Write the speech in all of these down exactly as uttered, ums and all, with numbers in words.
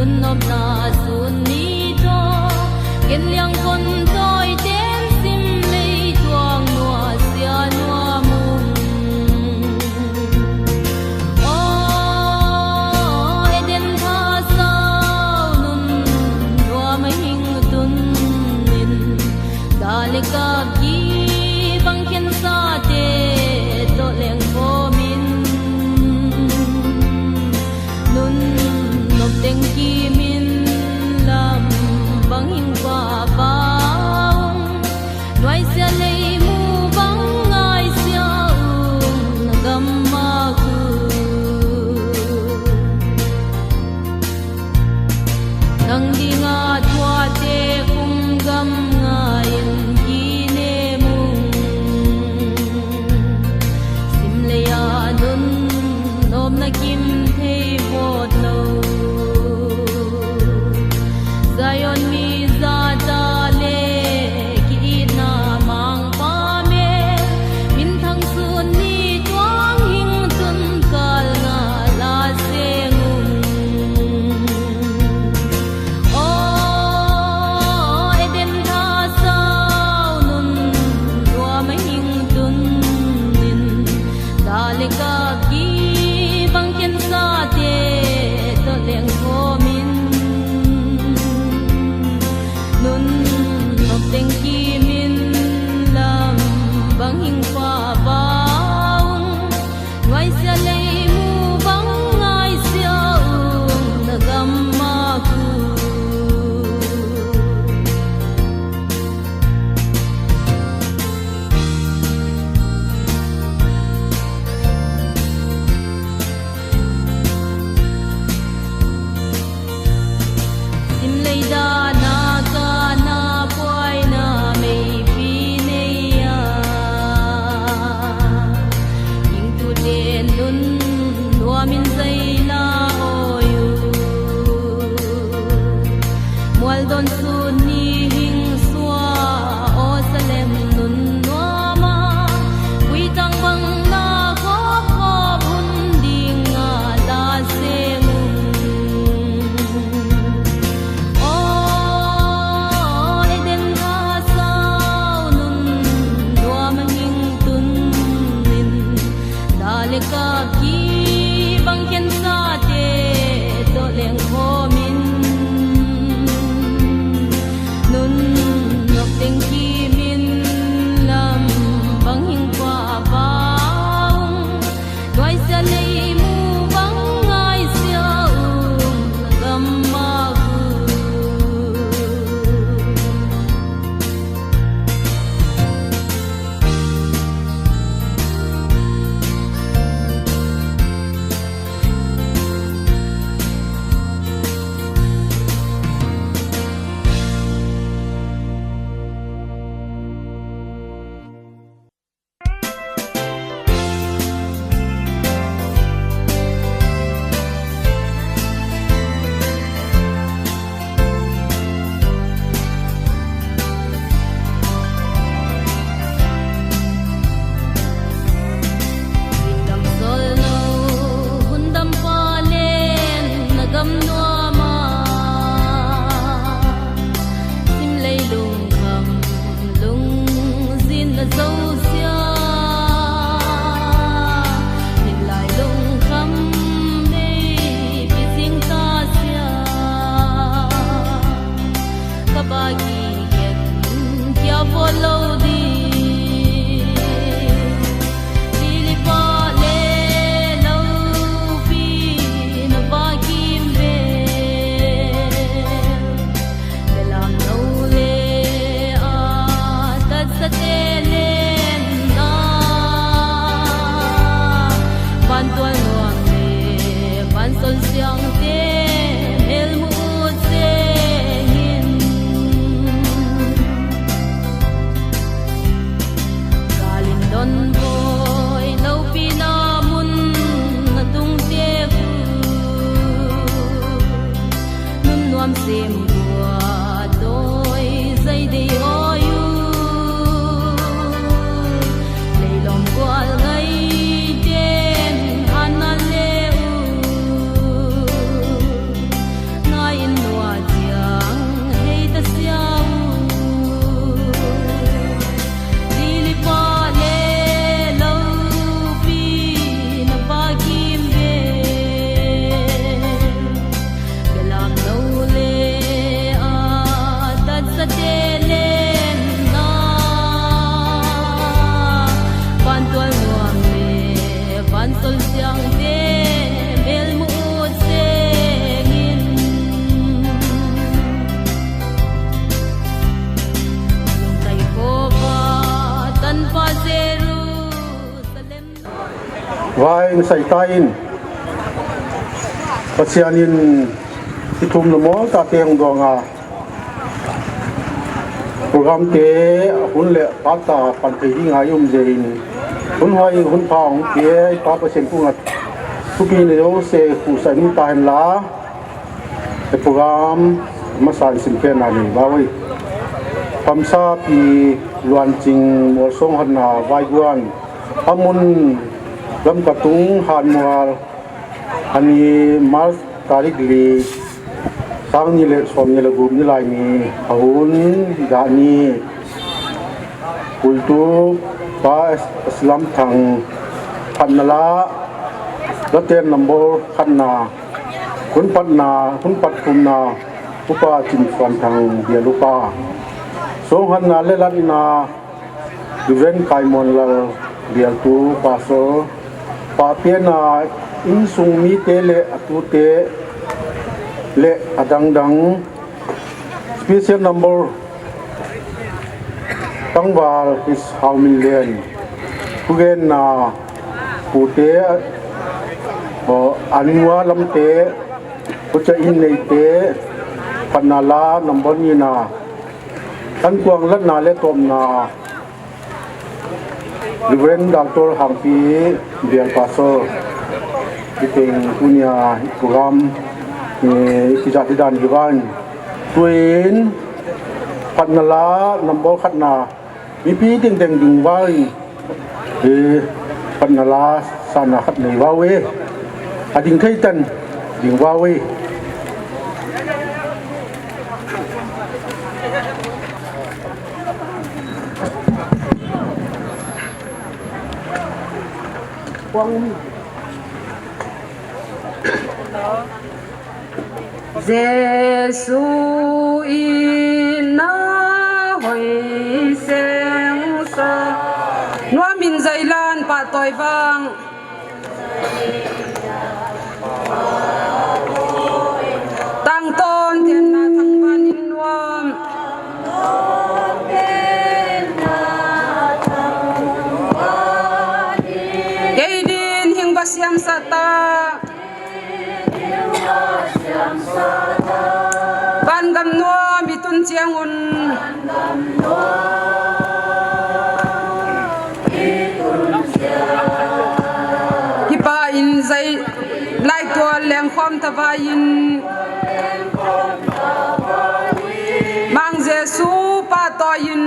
Nopna sun ni tawh ken liang kon tawi ten sim lei tuang nuasia nuam ung. Aw Eden thasau nun nuam a hing tun in, dalekap ki bang khensate tawh lengkhawm in. Nun nop teng kimin lam bang hing papa ung. Nuaisia lei mu bang ngaisia ung, na gam mak uh. Nang dinga thuate kum gam ngai-in kinem ung. Sim lei-a nun nopna kim thei vawt lo. Zion mi zata le ki-itna mangpa mel minthang sun ni tuang hing tun kal nga la seng ung. Aw Eden thasau nun nuam a hing tun in, dalekap ki bang khensate tawh lengkhawm in. Nun nop teng kimin lam bang hing papa ung. Nuaisia lei mu bang ngaisia ung, na gam mak uh. Sim lei dana kana puaina meipi nei-a, gingtute nun nuamin zaina awi uh. Mualdon sun ni hing sua aw Salem nun nuama, kuitang bang na khawp khawp hun dinga la seng ung. Aw Eden thasau nun nuam a hing tun in, dalekap ki bang khensate tawh lengkhawm in. Nun nop teng kimin lam bang hing papa ung. Nuaisia lei mu bang ngaisia ung, na gam mak uh. Hun dam sawlno, hun dam palen na gam nuama, sim lei lungkham lungzin na zosia, nin lai lungkham nei picing tasia. Ka baki gen kia pawt lo ding. Lili pah le lopi na baki bel. Belam no le a tatsate len na, vantual nuam le vanson siangte melmu ut sengin. Galin donboi lopi na mun na tungte uh. Nun nuam sem gual dawi zaidei awi uh. Leilawm gual ngaiten han na le uh. Ngai Vai, na sai ta in. Pasian in i thum na mawl tate hong dawng a, programte a hun le pata pan thei ding a i om ze in, hun huai hun pha hong pia i Pa Pasian kungah thupi na zose khusa in ta hen la, e program masa in simkhia na nei bau hi. Pamsa pi Luan Cing Mual Song Honna Vaiguan, a mun Lamka tung Han Mual, a ni March tarik li, sang ni le sawm ni le guk ni lai ni, a hun dah ni. Kultu Pa Aslam Thang, phatna la, Laten number khatna, hun phatna, hun pat thumna, Upa Cin Suan Thang, bial upa. Song Honna le latna, Reverend Kai Muan Lal, bialtu, pastor, pahpiakna, innsung mite le a tute le a dangdang. Special number, tangval His Hau Min Lian, thugenna, pute, aw, an ngua lamte, khuacia inn neite, phatna la number nina, an kuang latna le tawpna, Reverend Doctor Hangpi, bial pastor, i teng tunia i program, eh, i kizat hi dan hi vain. Tuin, phatna la number khatna, mipi tengteng ding vain, eh, phatna la sana khat nei vau e. A ding thei tan ding vau e. Jesu in na hoi sengsa. Nuam in zailan pahtawi vang. Tangtawn tenna thangvan in nuam. Kei din hing va siamsah ta. Vangam nuam i tun ciangun. Kipa in zai laitual lengkhawm tavai in. Mang Jesu pahtawi in.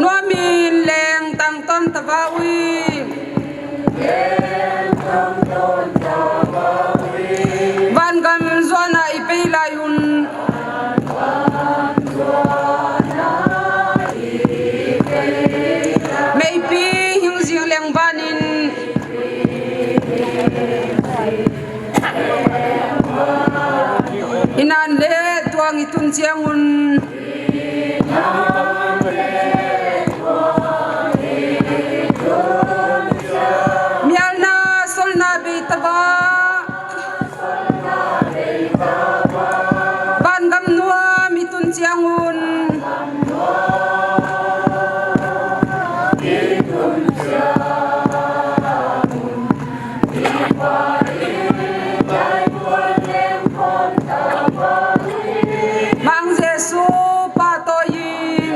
Nuam in leng tangtawn tava uh hi. Vangam zuana i pei lai un. Meipi hing zing leng vanin. Inan le tuang i tun ciangun. Mialna solna bei tava. Vangam nuam i tun ciangun. Mang Jesu pahtawi in.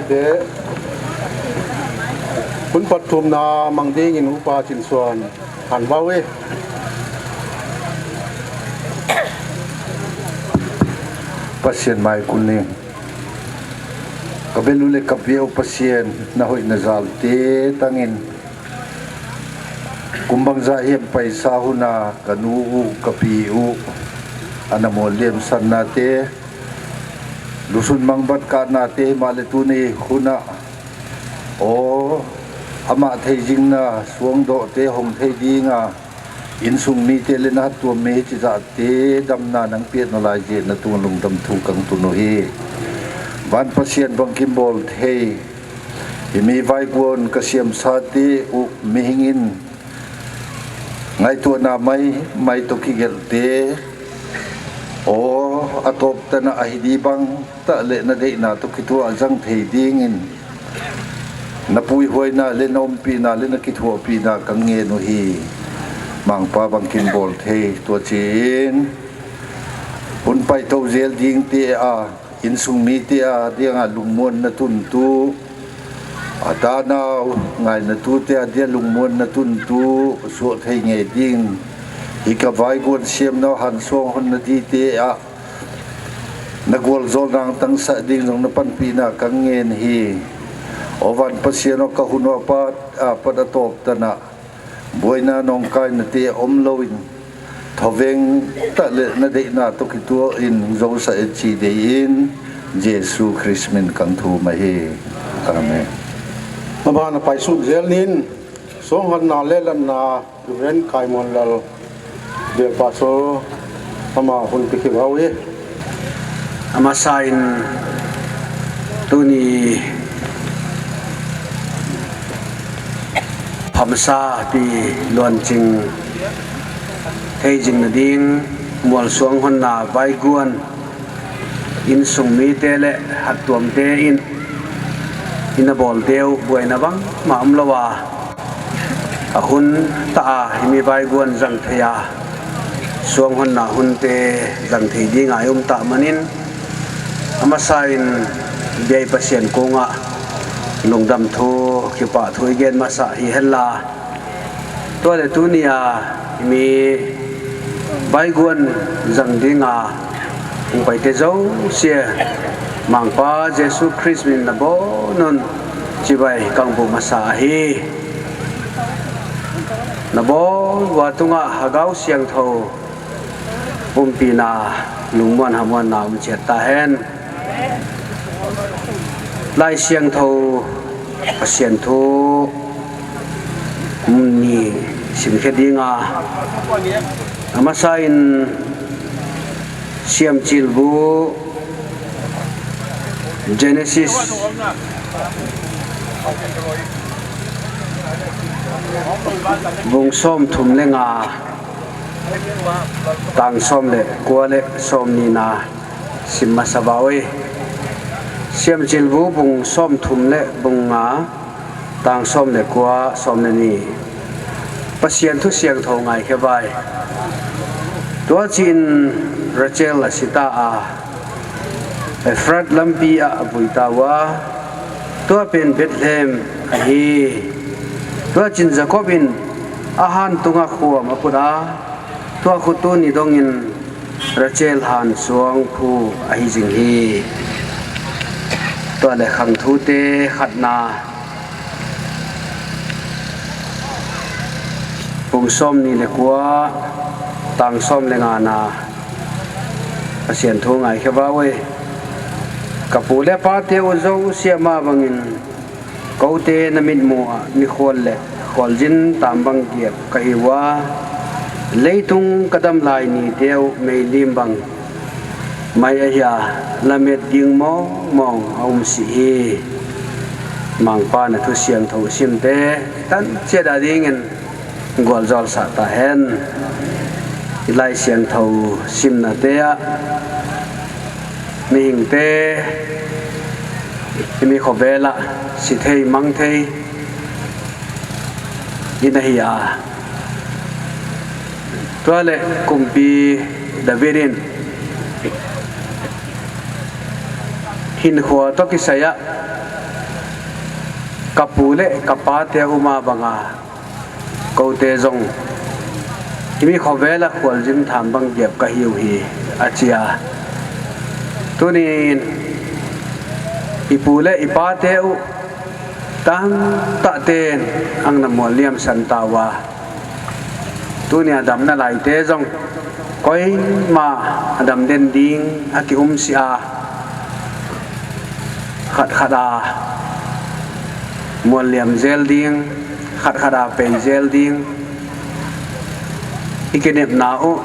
Te hun pathumna mang dingin Upa Cin Suan han vau hi. Pasian mai kul ning. Ka belu le ka biau Pasian, na hoih na zalte tangin kum bangzah hiam paisa huna ka nu uh ka pi uh a na mual liamsannate, lusun mangbat kahnate, himah le tuni hunah aw amah theizingna suangdawhte hong thei dinga innsung mite le na hattuam mi hi cizahte damna nang piah nalai zia na tung lungdam thu kang tun uh hi. Van Pasian bangkim bawl thei, himi vaiguan ka siamsate uh mihing in ngaihtuahna mai mai tawh kigelhte aw a tawptanah a hi di bang tah le na deihna tawh kituah zang thei dingin na puihuaina le na ompihna le na kithuahpihna ka ngen uh hi. Mangpa bangkim bawl thei, tua ci-in hun paito zel dingte a innsung mite a dianga lungmuanna tuntu, a tanau ngaina tute a dia lungmuanna tuntu suah thei ngei ding hi. Ka vaiguan siamna hansuang honna dite ah na gualzawlna hong tangsah ding zong na panpihna ka ngen hi. Aw van Pasian aw, ka hun uh a pat a pat a tawptanah buaina nawngkainate om loin thaveng tah le na deihna tawh kituahin zosah et ci deiin Jesu Khrist min kan thum ahi. Amen. A ban a paisut zel nin suanghonna le lanna Reverend Kaimuan Lal Bial Pastor ama hun pikhia uh hi. A masa in tuni phamasa pi luancing theizing nading mualsuang honna vaiguan innsung mite le hattuamte in inn a bawlte uh buaina bangmah om lo a, a hun tah a himi vaiguan zang thei a, suanghonna hunte zang thei dinga i om tah manin a masa in biai Pasian kungah lungdam thu kipah thu i gen masa hi henla, tua le tuni a himi vaiguan zang dinga hong paite zosia Mangpa Jesu Khrist min na bawn un cibai kang buh masa ahi. Na bawn ua tungah Hagau Siangtho umpina lungmuan hamuanna um ciat ta hen. Lai Siangtho Pasian thu mun ni simkhia dinga a masa in Siamcilbu Genesis bung sawmthum le nga, tang sawm le kua le sawmnihna sim masa vau hi. Siamcilbu bung sawmthum le bung nga, tang sawm le kua, sawm le nih. Pasian thu siangtho ngaikhia vai. Tua ci-in Rachel a si ta a, Efrat lampi ah a vui ta uh a, tua pen Bethlehem ahi. Tua cin Jacob in a han tungah khuam a put a, tua khut tuni dongin Rachel han suang phu ahi zing hi. Tua le khang thute khatna, bung sawm nih le kua, tang sawm le ngana Pasian thu ngaikhia vau hi. Ka pu le pate uh zosia mah bangin kote na mitmuh ah mikhual le khualzin tambang giap ka hi uh a, leitung ka dam lai nite uh meilim bang mai ahi a, lamet ding mawngmawng a um sih hi. Mangpa na thu siangtho simte tan ciat a dingin gualzawlsah ta hen. I Lai Siangtho simnate ah mihingte i mi khuavel ah si thei mang thei i na hi a, tua le kumpi David in hinkhua tawh kisai ah Ka pu le ka pate uma banga kote zong himi khuavela khualzin tham bang giap ka hi uh hi, a ci a. Tunin i pu le i pate uh tamtahten ang na mual liamsan ta uh a, tunia damna laite zong koima a dam den ding a ki-um si a, khatkhat a mualliam zel ding, khatkhat a pei zel ding i kinepna uh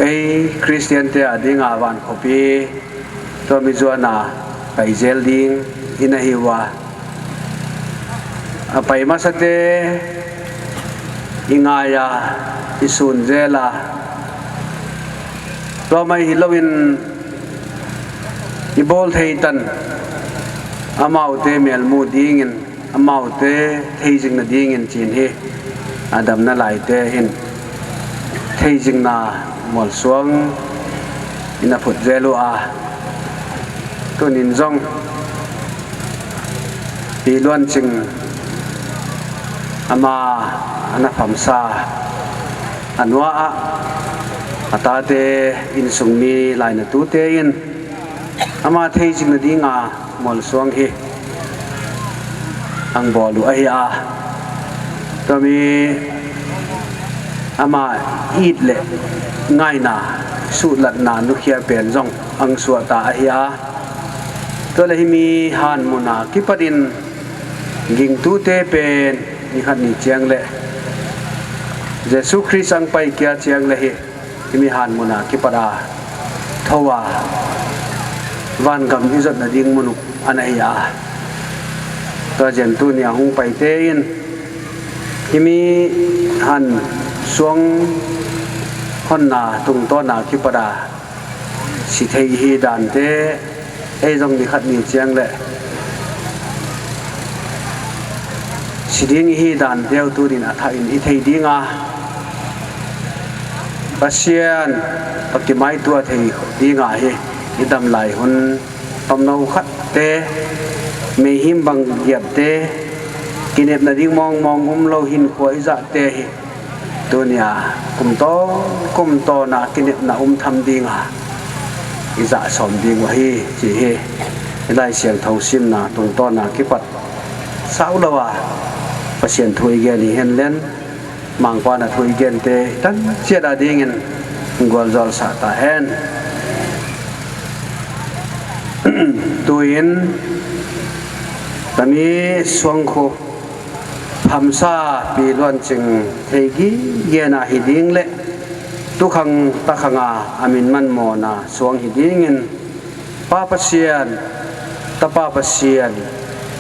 ei Khristiante a dinga vankhuapi tua mi zuana pai zel ding i na hi uh a, a pai masate i ngai a, i sun zel a, tua mai hi loin i bawl thei tan amaute melmu dingin, amaute theizing nadingin cin hi. A damna laite in theizingna mualsuang i na phut zel uh a, tunin zong Pi Luan Cing ama a na phamsa a nuah ah a tate innsungmi lainatute in ama theizing nadinga mualsuang hi ang bawl uh ahi a, tua mi ama it le ngaina suhlatna nukhia pen zong ang suahta ahi a, tua le himi hanmuna kipatin gingtute pen nikhat ni ciang le Jesu Khrist ang pai kia ciang le hi himi hanmuna kipat a tho a vangam i zot nading mun uh a na hi a, tua zian tunia hung paite in himi han suang honna tungtawna kipat a si thei hi dante ei zong nikhat ni ciang le si ding i hi dante uh tunin a thahin i thei dinga Pasian a kimaitua thei dinga hi. I dam lai hun tomno khatte meihim bang giapte kinepna ding mawngmawng um lo hinkhua i zahte hi. Tunia kum tawn kum tawna kinepna um tham dinga i zah sawm ding uh hi ci hi. I Lai Siangtho simna tungtawna kipat sau lo a Pasian thu i gen hi henlen Mangpa na thu i gente i tan ciat a dingin gualzawlsah ta hen. Tuin tami suangkhu phamsa Pi Luan Cing thei gigena hi ding le tukhang takhanga a min manmawna suang hi dingin Pa Pasian, Tapa Pasian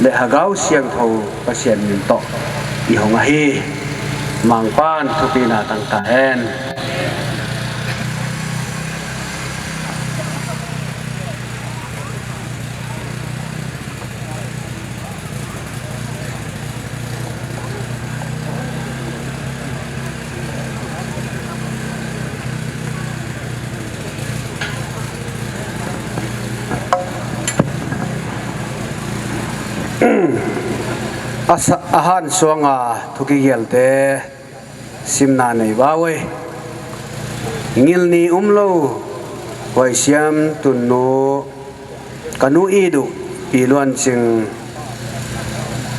le Hagau Siangtho Pasian min tawh i hong ahi. Mangpan thupina tangta hen. A sa-, a han suanga thukigialte simna nei vau ei. Ngilni um lo huaisiam tunnu ka nu it uh Pi Luan Cing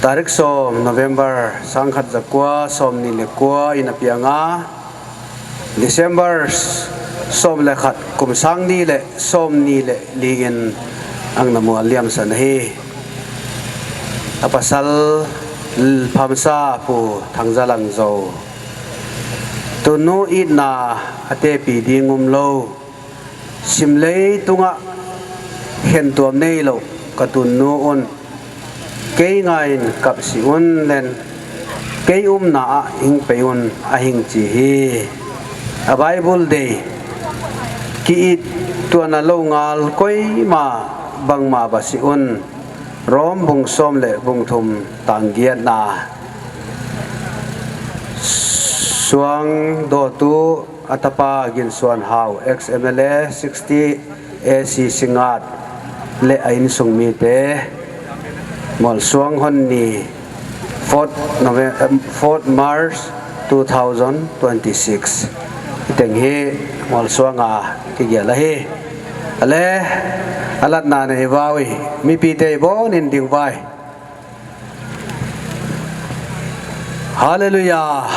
tarik sawm November sangkhat zakua sawm nih le kua in a pianga December sawm le khat kum sang nih le sawm nih le li in ang na mual liamsan ahi. A pasal phamsa Pu Thang Za Lang Zo tunnu itna a tepi ding um lo. Simlei tungah khentuam nei lo ka tunnu un kei ngai in kapsi un len kei umna ah hing pei un a hing ci hi. A Bible dei ki-it tuana lo ngal koima bangma basi un. Rom bung sawm le bung thum tang giatna. Suang dawtu a tapa Gin Suan Hau, ex M L A sixty A C Singat le a innsung mite. Mualsuang hon ni, fourth November, fourth March two thousand twenty-six. Hi teng hi Mualsuang a kigial ahi. Ale, a latna nei vau hi. Mipite i bawnin ding vai. Halleluiah.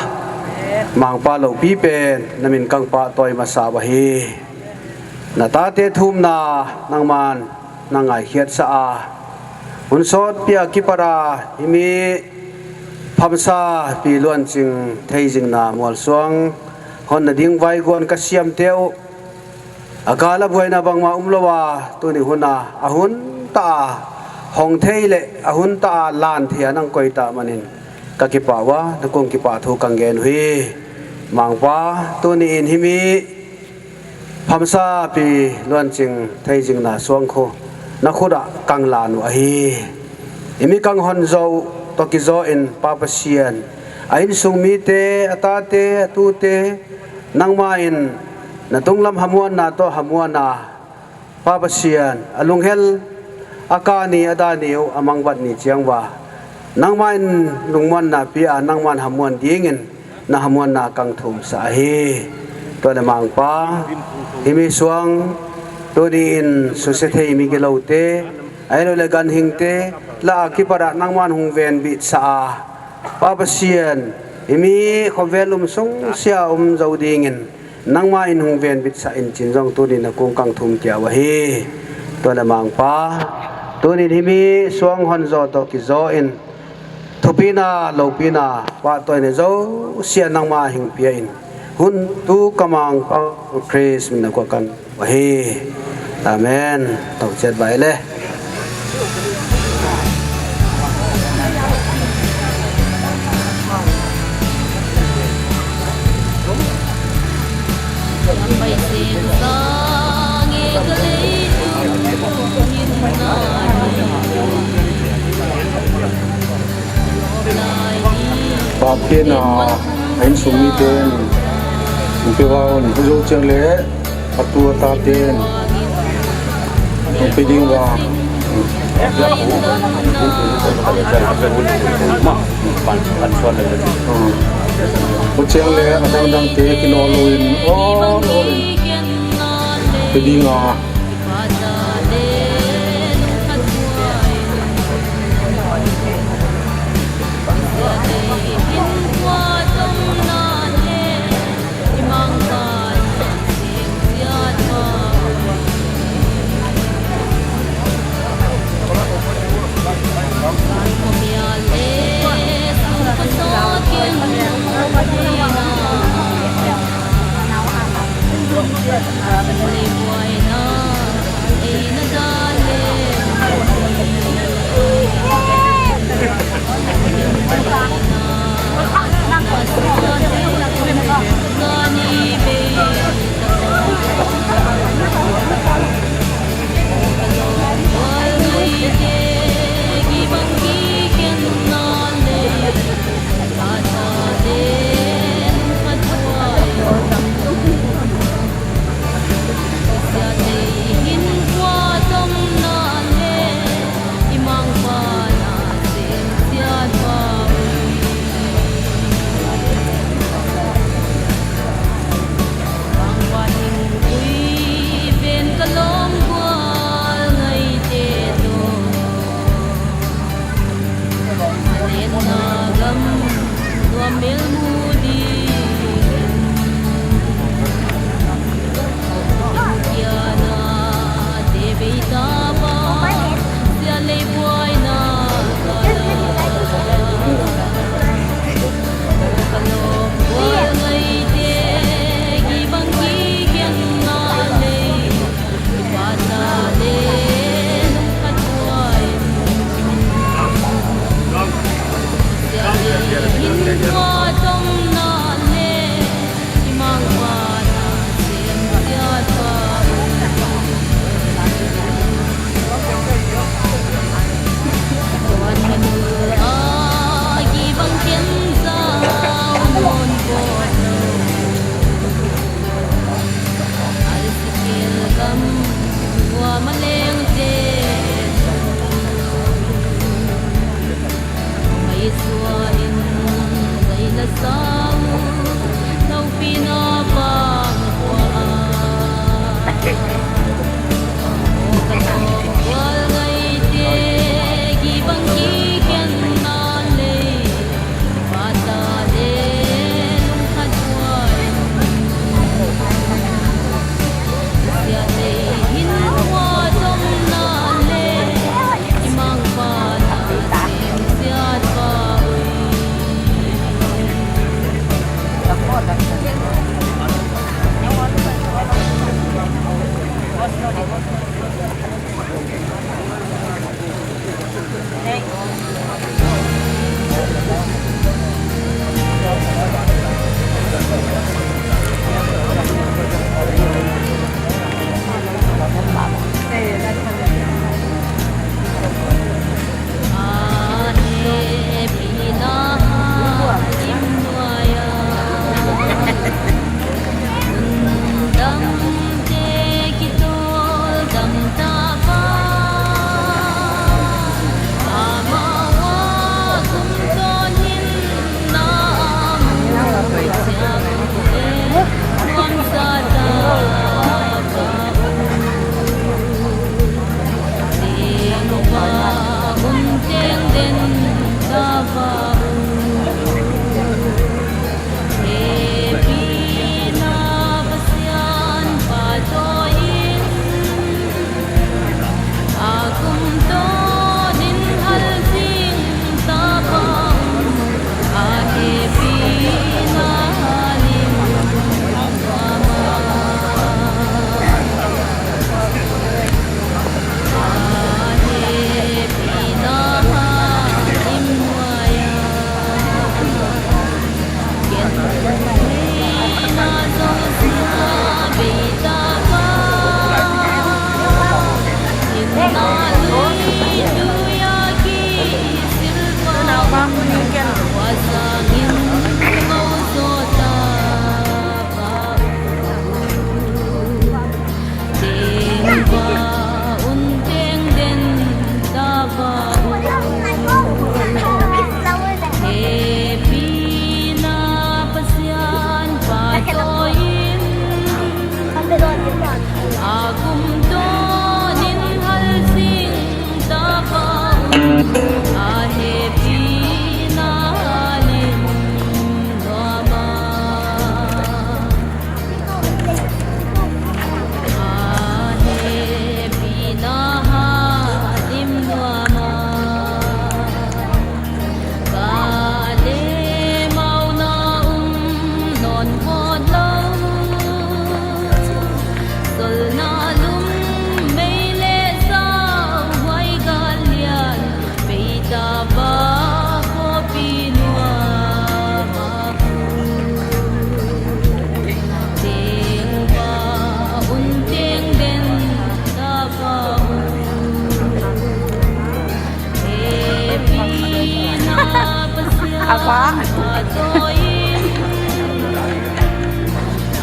Mangpa lopi pen na min kang pahtawi masa uh ahi. Na tate thumna nangman na ngaikhiatsa a, hun sawtpi a kipat a himi phamsa pi Luancing Theizingna Mualsuang hon nading vaiguan ka siamte uh a kal a buaina bangmah um lo a, tuni hun a a hun ta a hong thei le a hun ta a lan thei a nang koih ta manin ka kipah uh a, na kung kipah thu kang gen uh hi. Mangpa, tuni in himi phamsa pi Luancing Theizingna suang khu na khut ah kang lan uh ahi. I mi kang hon zawh tawh kizaw in Pa Pasian, a innsung mite, a tate, a tute, nangma in na tunglam hamuanna tawh hamuan a, Pa Pasian, a lunghel a kah ni, a dah ni uh a mangbat ni ciang va, nangma in lungmuanna pia a, nangman hamuan dingin na hamuanna kang thumsa ahi. Tua le Mangpa, himi suang tuni in susia thei mi gilote, ahih lo le ganhingte la a kipat ah nangman hung venbitsa a, Pa Pasian, himi khuavel um sung sia um zo dingin nangma in hung venbitsa in cin zong tuni na kung kang thum kia uh ahi. Tua le Mangpa, tuni in himi suang hon zawh tawh kizaw in thupina, lopina, pahtawina zosiah nangma hing pia in, hun tu ka Mangpa Khrist min na kua kang uh ahi. Amen. Tawh ciat bai le. Papi na a innsung mite in hong pia un, hong zo ciang le a tu a tate in hong pia ding uh a. Hong ciang le a dangdangte kinawl lo in, aw, aw, pia ding a. A va.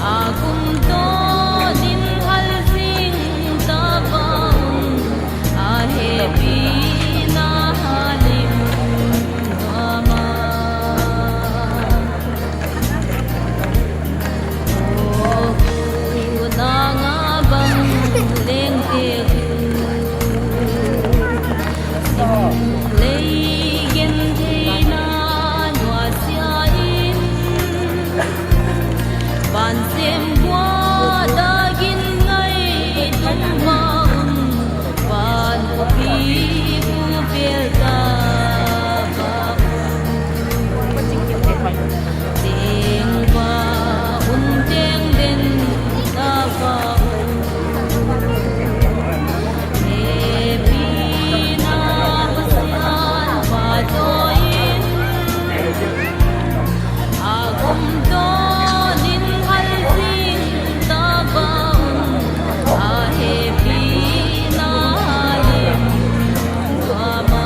A kumto din halsing tapa un, a hehpihna halim mama. Aw, nanga bang lengte uh, simlei gentheina nuasia in, vansiam gua dakin ngai tung ma un, vanpi pu pel ta va un. Tengva un teng den tapa un. Hehpihna Pasian pahtawi in, a kumto din halsing tapa un, a hehpihna halim mama.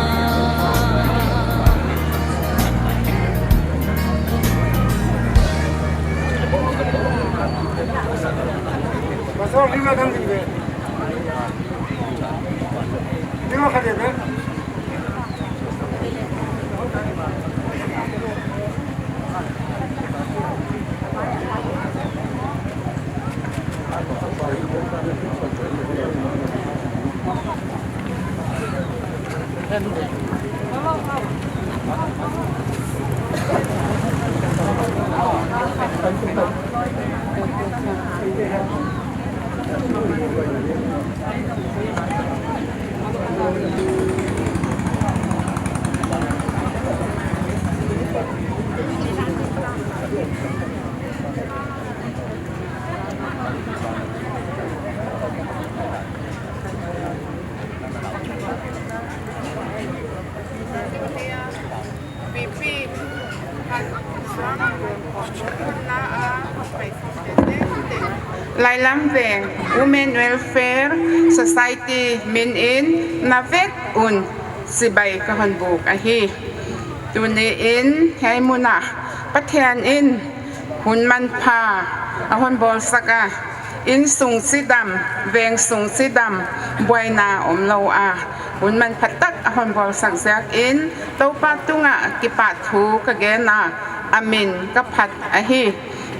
Lailam Veng Women Welfare Society min in na vek un cibai ka hon buk ahi. Tuni in hiai mun ah Pathian in hun manpha a hon bawlsak a, inn sung cidam, veng sung cidam, buaina om lo a, hun manpha tak a hon bawlsak ziak in Topa tungah kipahthu ka gen a, a min ka phat ahi.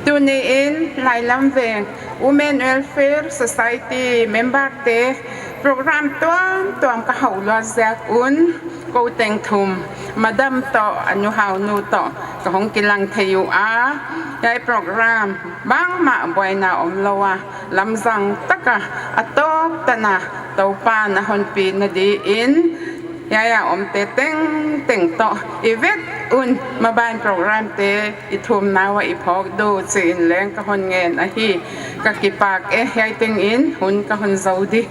Tuni in Lailam Veng Women Welfare Society member te program tuamtuam ka hauh luat ziak un, ko teng thum, madam tawh a nu Hau nu tawh ka hong kilang thei uh a, hiai program bangmah buaina om lo a, lamzang taka a tawp tana Topa na honpih na di in, hiai a omte tengteng tawh i vet un, maban program te i thumna uah i phawk duh ci-in leng ka hon ngen ahi. Ka kipak e, hiai teng in hun ka hon zo di.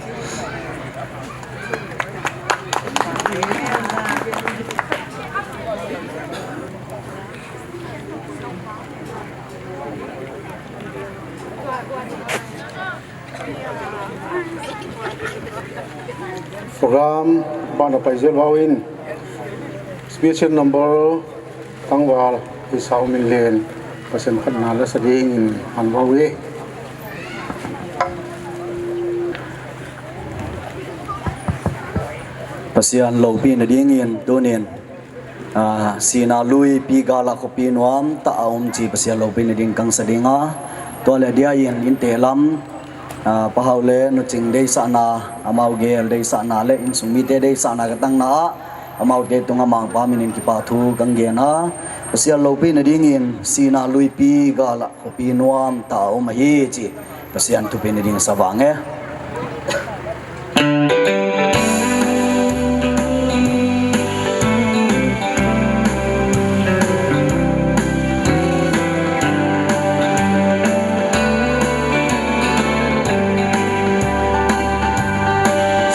Program bana pai zel vau in, special number tangval Isau Min Len, Pasian phatna la sa dingin han vau hi. Pasian lopih na dingin tunin, ah, Sina Lui Pi Gala khuapi nuam tah a om ci Pasian lopih na ding kang sa ding a, tua le dia in innte lam, ah, Pa Hau le Nu Cing deisahna, amau gel deisahna le innsung mite deisahna ka tangna ah, amaute tungah Mangpa minin kipahthu kang gen a, Pasian lopih na dingin Sina Lui Pi Gala khuapi nuam tah a om ahi ci Pasian thupina ding sa vang e.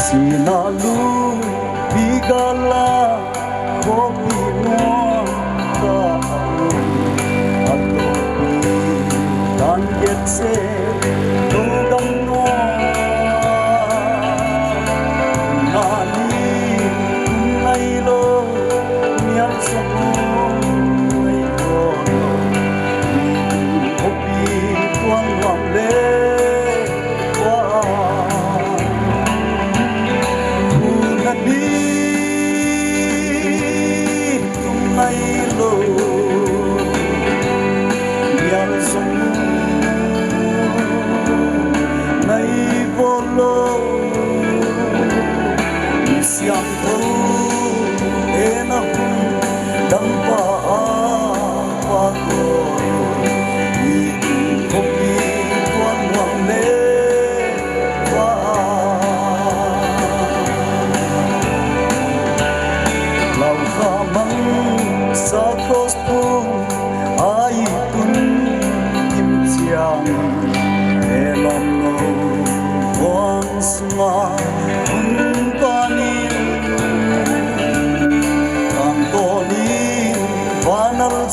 Sina Lui Pi Gala khuapi nuam tah a om, a topi tan get se to gam nuam. Na ni kum nai lo niam sa om,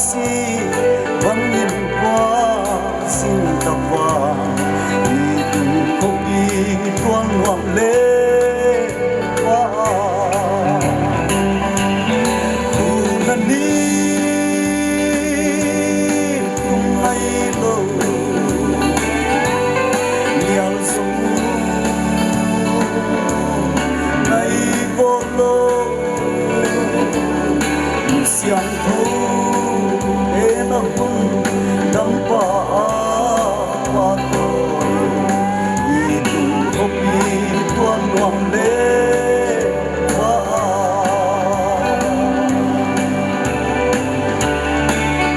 si bangin kua sing tapa, i tung khuapi tuan nuam le pa. Hu na ni tung ngai lo, nial sung ngai bawh lo. Siangtho en a hun dang pa a pa tawi, i tung khuapi tuan nuam le pa.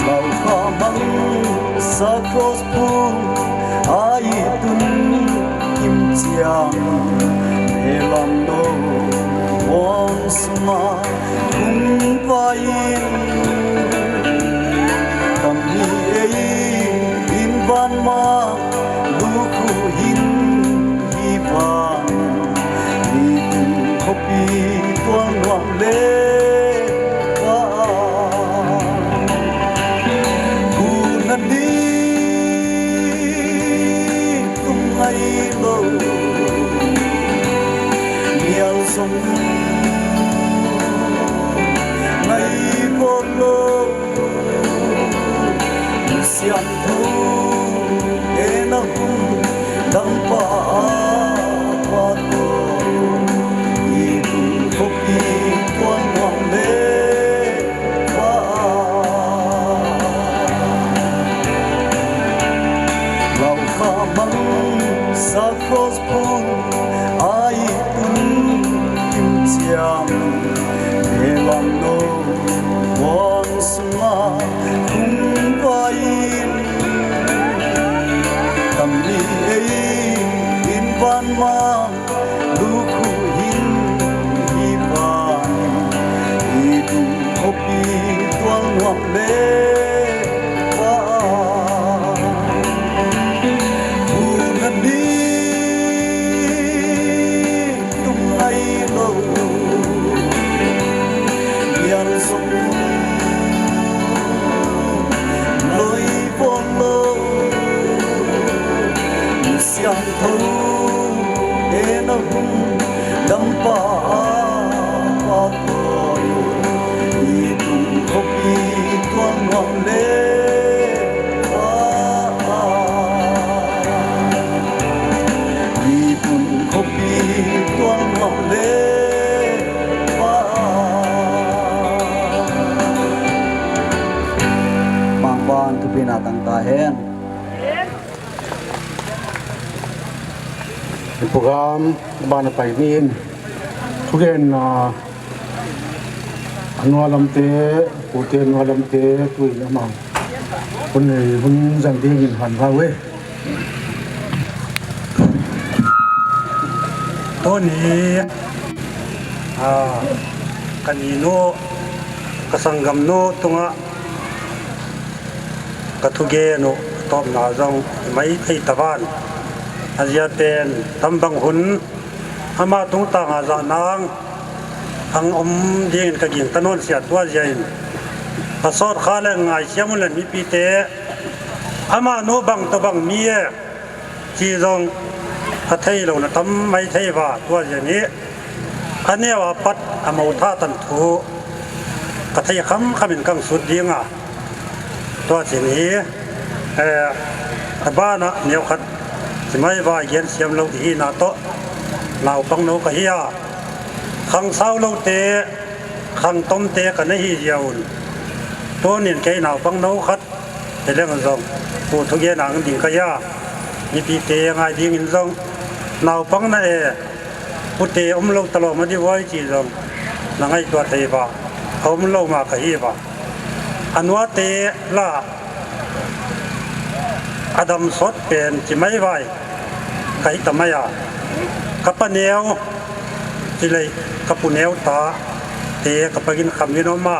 Lau kha mang sa cross phung a i tun kim ciang, he lam no wan suma hong vai in, tam hi ei in van ma lukhu hin hi van, i tung khuapi tuan nuam le pa. Hu na ni tung ngai lo, nial sung ngai bawh lo. Siangtho en a hun dang pa a pa tawi, i tung khuapi tuan nuam le pa. Lau kha mang sa cross phung a i tun kim ciang, he lam no wan suma hong vai in, tam hi ei in van ma lukhu hin hi van, i tung khuapi tuan nuam le pa. Hu na ni tung ngai lo, nial sung ngai bawh lo. Siangtho en a hun dang pa a pa tawi, i tung khuapi tuan nuam le pa. I tung khuapi tuan nuam le pa. Mangpan thupina tang ta hen. Program ban a pai ni in thugen, ah, a nualamte, pute nualamte, tuin amau hun nei hun zang dingin han hau e. Tuni, ah, ka ninu, ka sanggamnu tungah ka thugen uh tawpna zong mai thei tavan. A zia pen tambang hun ama tungtanga zah nang ang om dingin ka gingta nawn sia. Tua zia in a sawt kha le ngaisiam un le mipite ama nu bang tawh bang mi e ci zong a thei lo na tam mai thei va. Tua zia ni a neu a pat a mo tha tan thu ka thei khamkhamin kang sut dinga. Tua cin hi, eh, a banah neu khat ci mai vai gen siam lo ihi na tawh naupang no ka hi a, khang sau lote, khang tomte ka na hi zia un. Tunin kei naupang no khat hi leng zong pu thugen ang ding ka hi a, mipite ngai dingin zong naupang na e, pute om lo talawm a di vai ci zong na ngaihtuah thei va, a om lo ma ka hi va. A nuate la a dam sawt pen ci mai vai ka hi ta mai a, ka pa neu ci lei ka pu neu ta te ka pa gin kham gin om a,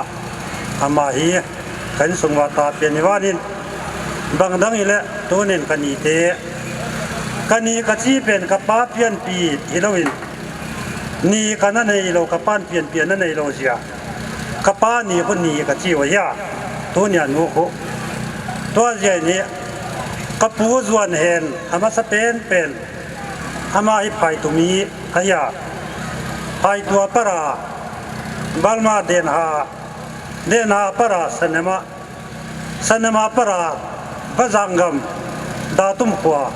ama hi ka inn sung va ta pian hi vanin bang dang hi leh tunin ka nite, ka ni ka ci pen ka pa pianpi hi loin ni ka na nei lo, ka pan pianpi a na nei lo zia. Ka pa ni khun ni ka ci uh a hia. Tunia nu khu. Tua zia in hi ka pu Zuan Hen a masa penpen ama hi Phaitu mi ahi a, Phaitu a para Balma Denha, Denha a para Sanema, Sanema a para Vazanggam Datum khua.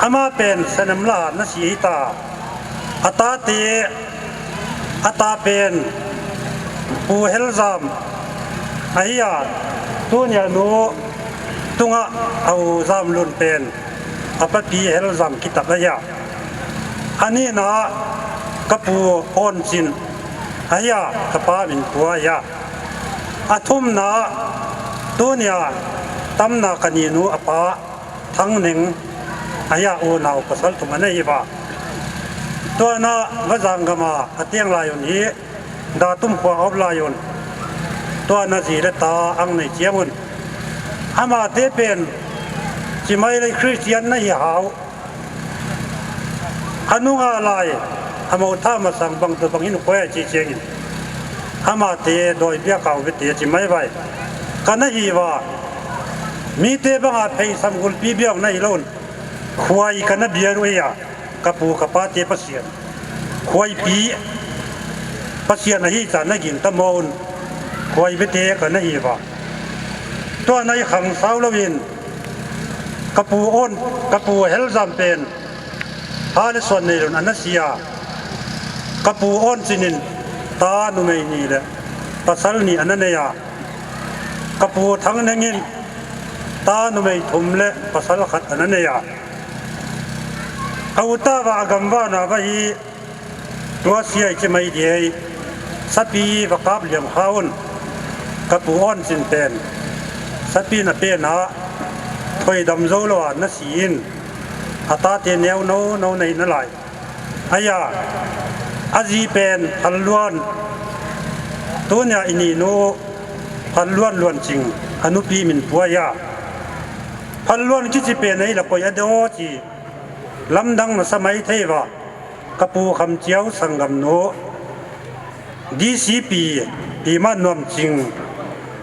Ama pen Sanem la na si hi ta. A tate, a ta pen Pu Helzam ahi a, tunia nu tungah a u Zamlun pen a papi Helzam kitak ahi a. A nihna ka pu Awn Cin ahi a, ka pa min Pua ahi a. A thumna tunia tamna ka ninu a pa Thangneng ahi a, unau pasal thum a nei hi va. Tuana Vazanggam a a teng lai un hi, Datum khua a om lai un. Tuana zi le ta ang nei ciang un. Amate pen Cimailei Khristian na hi hau. A nunga lai a motha masang bang tu bang in khuai a ci ciangin, amate dawi biak a uvete a ci mai vai. Ka na hi va, mite banga pheisam gulpi biak na hi lo un. Khuai ka na biak uh hi a, ka pu ka pate Pasian, khuaipi Pasian ahi ca na gingta maw un. Khuai bete ka na hi va. Tuana i khang sau loin ka pu Awn, ka pu Helzam pen ha le suan nei lo in a na si a. Ka pu Awn Cin in ta numei nih le pasal nih a na nei a. Ka pu Thangneng in ta numei thum le pasal khat a na nei a. A uta va a gamvana va hi. Tua siai ci mai diai, sapi va kap liam kha un. Ka pu Awn Cin pen sapi na pen a, thoidam zo lo a na si in, a tate neu no no na hi na lai. Ahi a, a zi pen Phalluan, tunia i ninu Phalluan Luan Cing, a nupi min Pua ahi a. Phalluan kici pen ahi la koi a de aw ci, lamdang na sa mai thei va. Ka pu Kham Ciau sanggamnu, D C P Pi Man Nuam Cing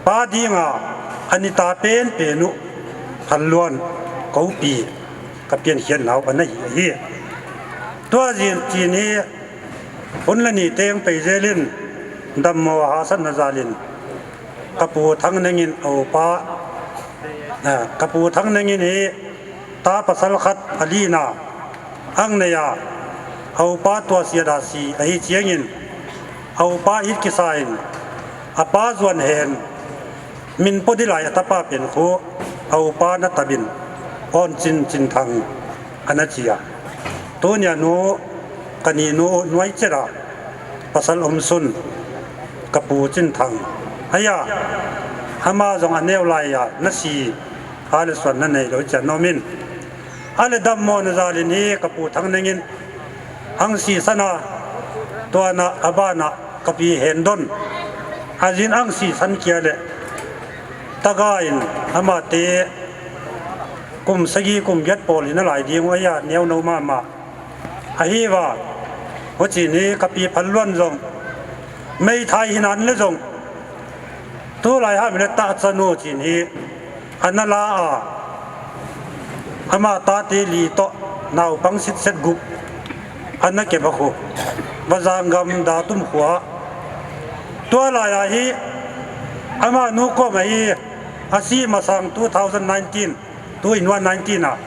pa dinga a nita penpen uh Phalluan kopi ka piankhiatna uh a na hi ahi. Tua zin cin hi hun le ni teng pei zelin dammaw a hasatna zalin ka pu Thangneng in a upa, a, ka pu Thangneng in hi ta pasal khat a lina ang nei a, a upa tua siat a si ahi ciangin a upa it kisa in a pa Zuan Hen min pua dih lai a tapa pen khu a upa na tabin Awn Cin Cin Thang a na ci a. Tunia nu ka ninu nuai cet a pasal om sun ka pu Cin Thang ahi a, ama zong a neu lai a na si ha le suan na nei lo cian na om in. A le dammaw na zalin hi ka pu Thangneng in ang sisan a, tuana a bana ka pi Hen Don a zin ang sisan kia le taga in amate kum sagi kum giat pawl in a lai ding uh ahi a, neu no mahmah. Ahi va, hucin hi ka pi Phalluan zong meithai hi nan le zong tu lai ham le ta canu cin hi a na la a, ama tate li tawh naupang sitset guk a na kep a khu Vazanggam Datum khua. Tua lai a hi ama nu kawm a hi a si masang two thousand nineteen, two in one nineteen a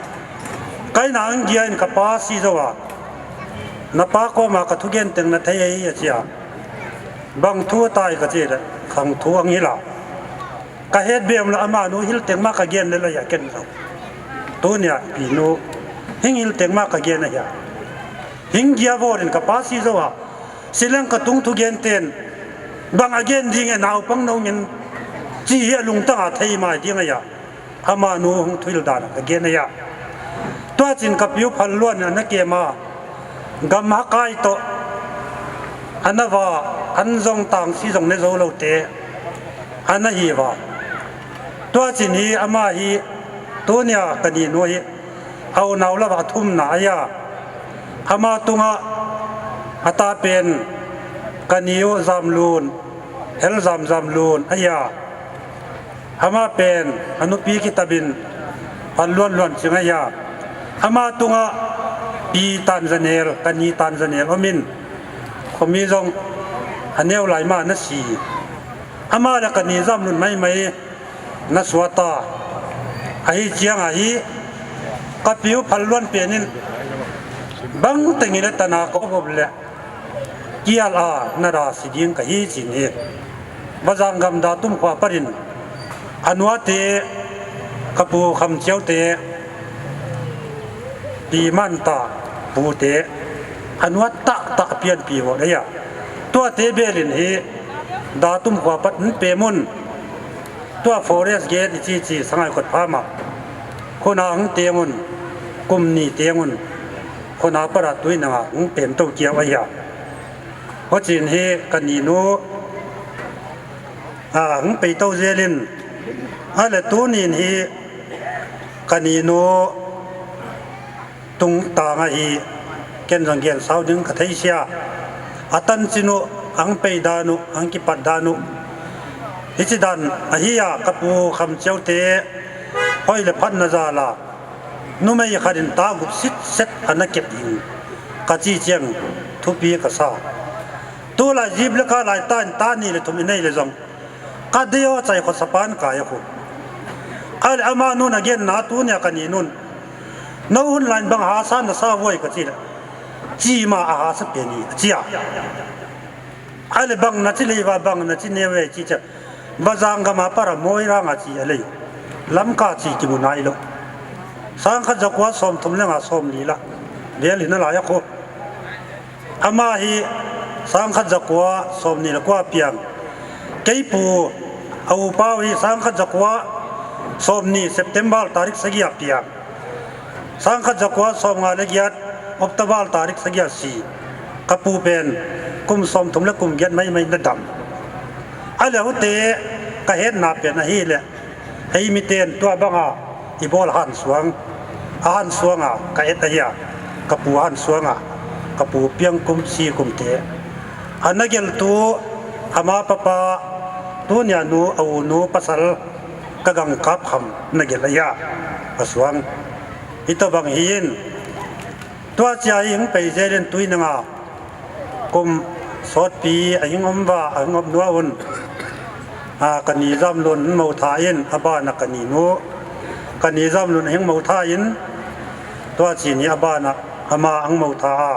kaina ang gia in ka pa si zo a, na pa kawma ka thugen teng na thei ahi a cia. Bang thu a tai ka ci le khang thu ang hi la. Ka het bem la ama nu hil teng ma ka gen le la ya ken zo. Tunia pi nu hing hil teng ma ka gen a hia. Hing gia vawrin ka pa si zo a, sileng ka tung thugen ten bang a gen ding e, naupang no ngin ci hi a lungtang a thei mai ding a hia. Ama nu hong thuil dan a ka gen a hia. Tua cin ka piu Phalluan a na kem a, gam hakai tawh a na va an zong tang si zong ne zo lote a na hi va. Tua cin hi ama hi tunia ka ninu hi a unau lava a thumna a hia. Ama tungah a ta pen ka niu Zamlun, Helzam Zamlun a hia. Amah pen a nupi kitabin phal luanluan cing ahi a, amah tungah pi tanzanel, ka ni tanzanel omin, khuami zong a neu lai mah na si. Amah le ka ni Zam Lun maimai na suata. Ahi ciangah hi ka pi uh phal luan penin bang tengin le tana ka op le kial a na da si ding ka hi cin hi. Bazang gam Da Tum khua parin a nuate, ka pu Kham Ciau te, pi Manta pute a nuat tahtah a pianpi vawt ahi a, tuate belin hi Da Tum khua pat in pem un. Tua forest gate i cici Sangai Kotpha mah khuna hong teng un, kum ni teng un, khuna para tui nanga hong pem to kiau ahi a. Hucin hi ka ninu a hong peito zelin, a le tunin hi ka ninu tungtang ahi, ken zong gen sau ding ka theisia. A tancin uh, ang pei dan uh, ang kipat dan uh, hici dan ahi a, ka pu Kham Ciau te hoi le phatna zala numei khatin ta gup sitset a na kep ding ka ci ciang thupi ka sa. Tulai zip le ka lai ta in ta ni le thum i nei le zong ka dei aw cai khawsa pan kai a khu. A le ama nun a genna tunia ka ni nun, no hun lain bang hasa na sa vuai ka ci le, ci ma a hasa pian hi a ci a. A le bang na ci leiva bang na ci neu e ci ciang, bazang gama para mawi ranga ci a lei, Lamka ci kimu nai lo. Sangkhat zakua sawmthum le nga sawmli la vel hi na lai a khu. Ama hi sangkhat zakua sawmni le kua piang. Kei pu a upa uh hi sangkhat zakua sawmni September tarik sagih a piang. Sangkhat zakua sawmnga le giat October tarik sagih a si. Ka pu pen kum sawmthum le kum giat maimai na dam. A le hute ka hetna pen ahi le, ei miten tua banga i bawl hansuang, a hansuanga ka et ahi a, ka pu hansuanga, ka pu piang kum si kumte a na geltu, ama papa, tunia nu, a u nu pasal ka gangkap kham na gel ahi a, a suang. Hi tawh bang hi in, tua cia hi hong pei zelin tui nanga kum sawtpi a hing om va, a hing om nua un, a, ka ni Zam Lun hong mo tha in, a bana ka ni nu, ka ni Zam Lun a hing mo tha in, tua ci ni a bana ama a hong mo tha a.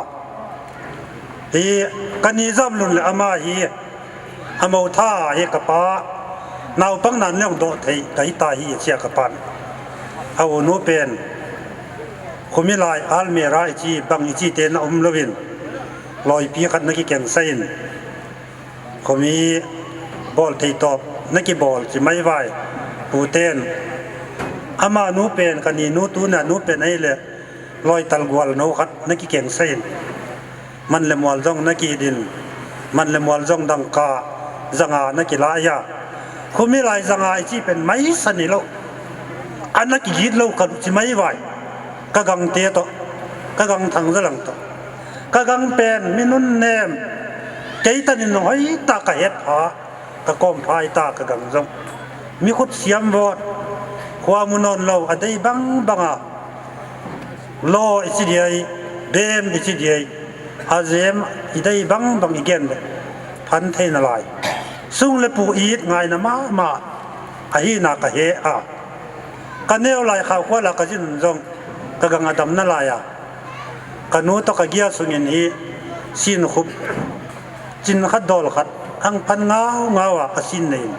Hi ka ni Zam Lun le ama hi a mo tha hi ka pa, naupang nan leong dawh thei ka hi ta hi a cia ka pan. A u nu pen khumi lai almera i ci bang i ci te na om loin, lawipi khat na kikengsa in, khumi bawl thei tawp na kibawl ci mai vai. Puten ama nu pen, ka ni nu tuna nu pen ei le lawital gual no khat na kikengsa in, man le mual zong na kidin, man le mual zong dangka zanga na kilai a. Khumi lai zanga i ci pen maisa ni lo, a na kigit lo ka ci mai vai. Ka gangte tawh, ka gang Thang Za Lang tawh, ka gang pen mi nunnem, kei tanin hoita ka het pha, ka kawm phai ta ka gang zong. Mi khut siam vawt, khua mu nawn lo, a dei bangbanga law i ci diai, bem i ci diai, a zem i dei bangbang i gen le phan theina lai. Sung le pu it ngaina mahmah ahina ka he a. Ka neu lai khaukhua la ka zin zong ka gang a damna lai a, ka nu tawh ka gia sungin hi sin khup, cin khat dawl khat ang phan ngaungau a, a sin nei in,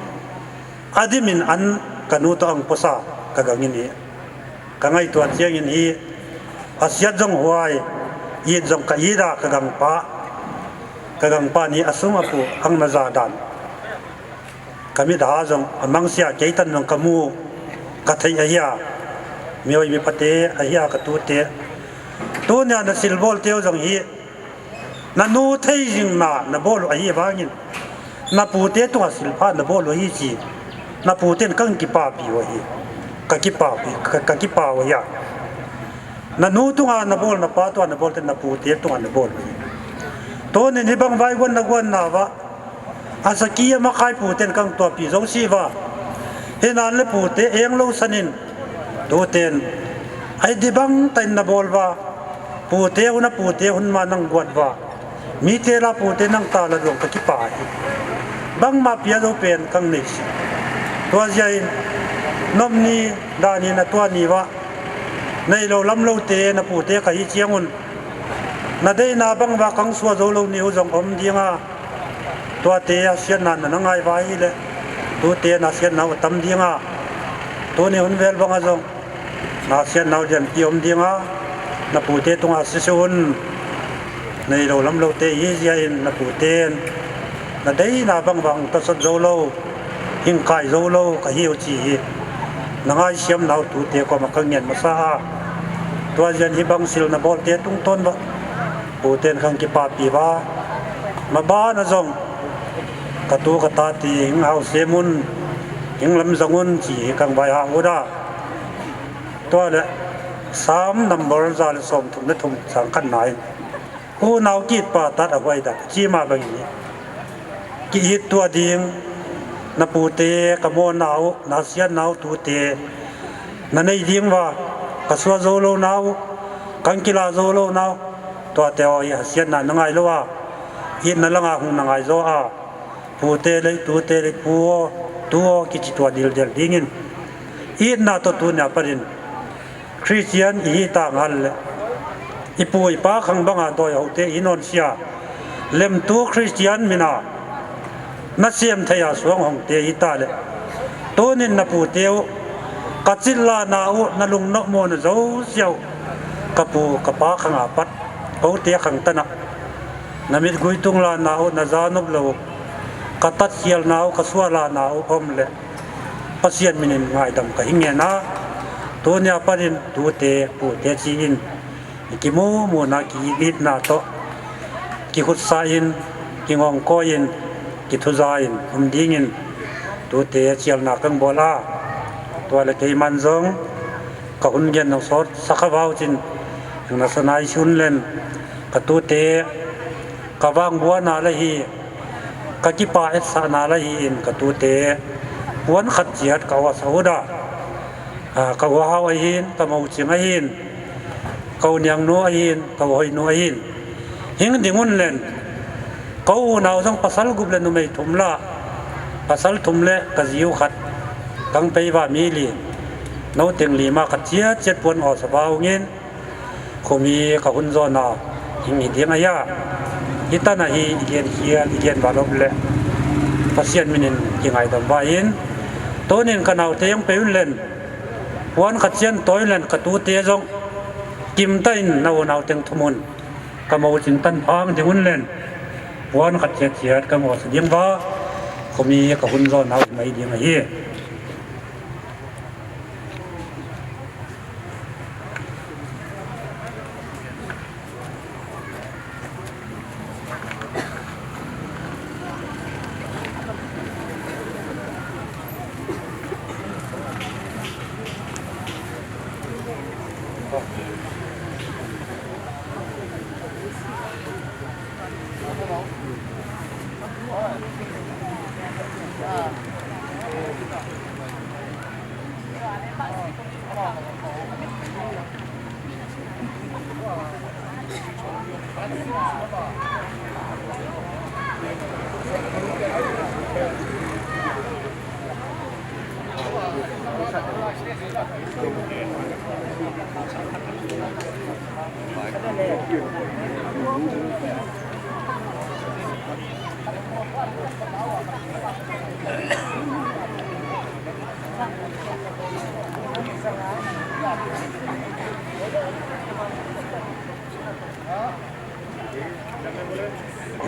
a dimin an ka nu tawh ang puasa ka gangin hi. Ka ngaihtuah ciangin hi a siat zong huai, it zong ka it a, ka gangpa, ka gangpa ni a sung a pu ang na za dan. Ka mit a zong a mangsia kei tan zong ka mu, ka theih ahi a, mihoih miphate ahi a ka tute. Tunia na silbawlte uh zong hi, na nu theizingna na bawl uh ahi vangin, na pute tungah silpha na bawl uh ahi ci, na pute in kang kipapi uh ahi, ka kipapi, ka, ka kipa uh ahi a. Na nu tungah na bawl, na pa tungah na bawl te, na pute tungah na bawl uh ahi. Tunin hi bang vaiguan na guanna vah a saki a makai puten kang tuapi zo si va. Hi nan le pute eng lo sanin, tuten a hi dibang tain na bawl va, pute hun a pute hun ma nang guat va, mite la pute nang ta la duang ka kipa hi. Bangmah pia zo pen kang nei si. Tua zia in nopni danin a tua ni va, nei lo lam lote na pute ka hi ciangun, na deina bang va kang sua zo lo ni uh zong om dinga, tuate a siatna na na ngai va hi le, tute na siatna uh a tam dinga, tuni hun vel banga zong na siatna uh lianpi om dinga, na pute tunga sisi un, nei lo lam lote hi zia in na puten na deina bang va hong tasot zo lo, hing kai zo lo ka hi uh ci hi. Na ngaisiamna uh tute kawma ka ngen masa a, tua zian hi bang sil na bawlte tungtawn va, puten khang kipapi va, mabana zong ka tu ka tate hing hau sem un, hing lam zang un ci hi kang vai ha uda. Tua le Sam number za le sawm thum le thum sang khatna in, unau ki-it pa tat a huai dak ci mah bangin hi. Ki-it tuah ding, na pute ka mawhna uh, na siatna uh tute na nei ding va, ka sua zo lona uh, kan kila zo lona uh, tuate aw hi a siatna na ngai lo a, itna langa hung na ngai zaw a, pute le tute le pu aw, tu aw kici tua dildel dingin itna tawh tunia panin Khristian i hi tang hal le i pu i pa khang banga dawi hote i nawnsia lemtu Khristian mina na siam thei a suang hongte i hi ta le, tunin na pute uh ka cit lana uh na lungnop mawna zosiau ka pu ka pa khanga pat kote khang tanah na mitgui tung lana uh na za nop lo uh ka tatkhialna uh ka suah lana uh om le Pasian minin ngaidam ka hi ngen a, tunia panin tute pute ci-in i kimuhmuhna ki-itna tawh kikhutsa in, kingawngkawi in, kithuza in um dingin tute cialna kang bawl a, tua le keiman zong ka hun gen nong sawt sakha vau cin, eng na sanai sun len ka tute ka vangbuana la hi, ka kipa etsahna la hi in ka tute puan khat ciat ka uasa uda, ka uhau ahin, ka mocing ahin, ka uniangnu ahin, ka uhoinu ahin, hing ding un len ka unau zong pasal gup le numei thum la, pasal thum le ka ziu khat kang pei va mi li, no teng lima khat ciat ciat puan uasa va ungin khumi ka hun zawna hing hi ding ahi a, hi tana hi i gen hial i gen valop le Pasian minin kingaidam va in, tunin ka naute hong pei un len puan khat cian tawi un len ka tute zong kimta in na unau teng thum un ka mocing tan phang ding un len puan khat ciat ciat ka ngawsa ding va, khumi ka hun zawna uh mai ding ahi.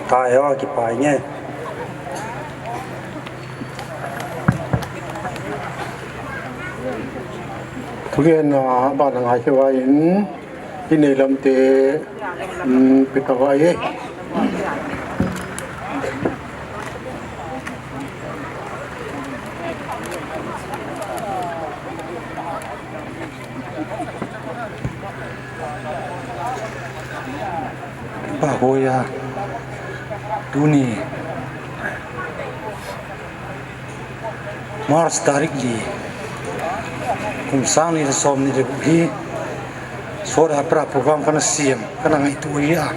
Kipai aw, kipai nge. Thugen a ban a ngai khe vai in i nei lamte, um, pita vai e. Pa hoya tuni March tarik li, kum sang nih le sawm nih le guk hi. Sawt a pra program ka na siam, ka na ngaihtuah hi a,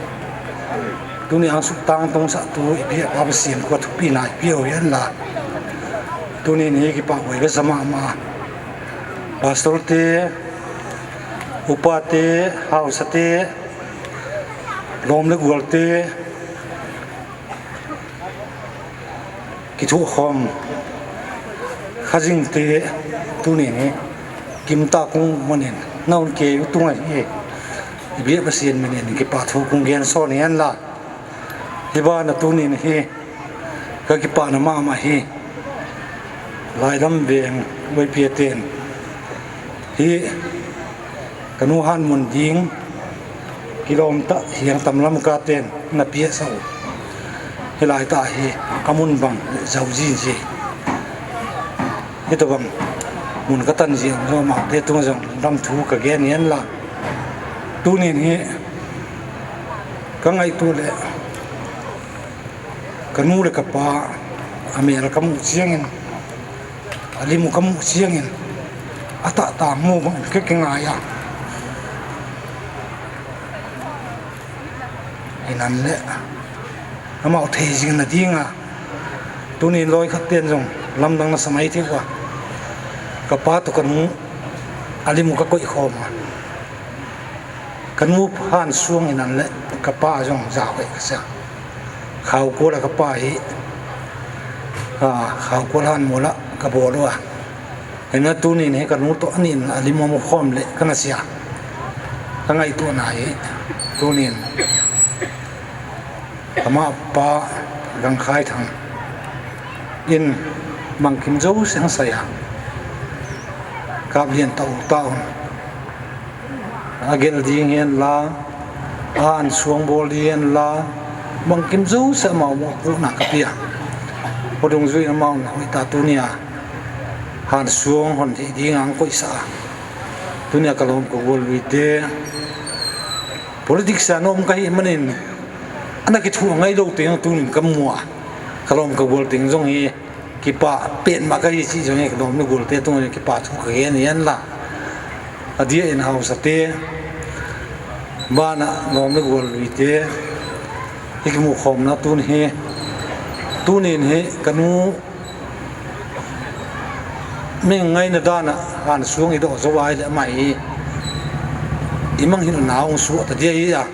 tuni ang suk tangtung sahtu i biakpa Pasian kua thupina i pia uh hi an la, tuni ni hi kipahhuai ka sa mahmah. Pastorte, upate, hausate, lawm le gualte, kithuahkhawm khazingte, tuni ni kimta kung manin na hun kei uh tungah hi. I biak Pasian minin kipahthu kung gen sawn hi an la, hi bana tuni ni hi ka kipahna mahmah hi. Lailam veng Vaipiaten hi, ka nu han mun ding kilawmta hiang tamlam katen na piahsa uh. Hi laita hi a mun bang zau zinzi. Hi tabang mun ka tan ziang zo mahte tung zong lam thu ka gen hi an la, tunin hi ka ngaihtuah le ka nu le ka pa a mel ka muh ciangin, a lim uh ka muh ciangin, a tahtang mu bang ka kingai a, hi nan le amau thei zing na dinga, tunin lawi khat ten zong lamdang na samai thei uh a, ka pa tu ka nu a lim uh ka koih khawm a, ka nu han suang hi nan le ka pa zong zau ka sia. Khaukual a ka pa hi, khaukual han mula ka bawl uh a, hi na tunin hi ka nu tawh a nin a lim a mu khawm le ka na sia. Ka ngaihtuahna hi tunin amah pa Gangkhai Thang in bangkim zo siang sai a kap lian ta uh ta un. A gelh ding hi an la, a an suang bawl ding hi an la, bangkim zo siang amau mawhpuakna ka pia. Hua dungzui amau na hoih ta tunia han suang hon theih ding ang koihsa a, tunia ka lawm ka gual luite politics a na om ka hih manin a na kithuah ngai lo teng tunin ka mua, ka lawm ka gual teng zong hi kipah petmah ka hi cih zong hi ka lawm le gualte tungah kipah thu ka gen hi an la, a dia in hausate banah lawm le gual luite hi kimuh khawmna tun hi, tunin hi ka nu meng ngaina danah han suang i dawh zo ai le amah hi i manghilhna hong suah ta dia hi a,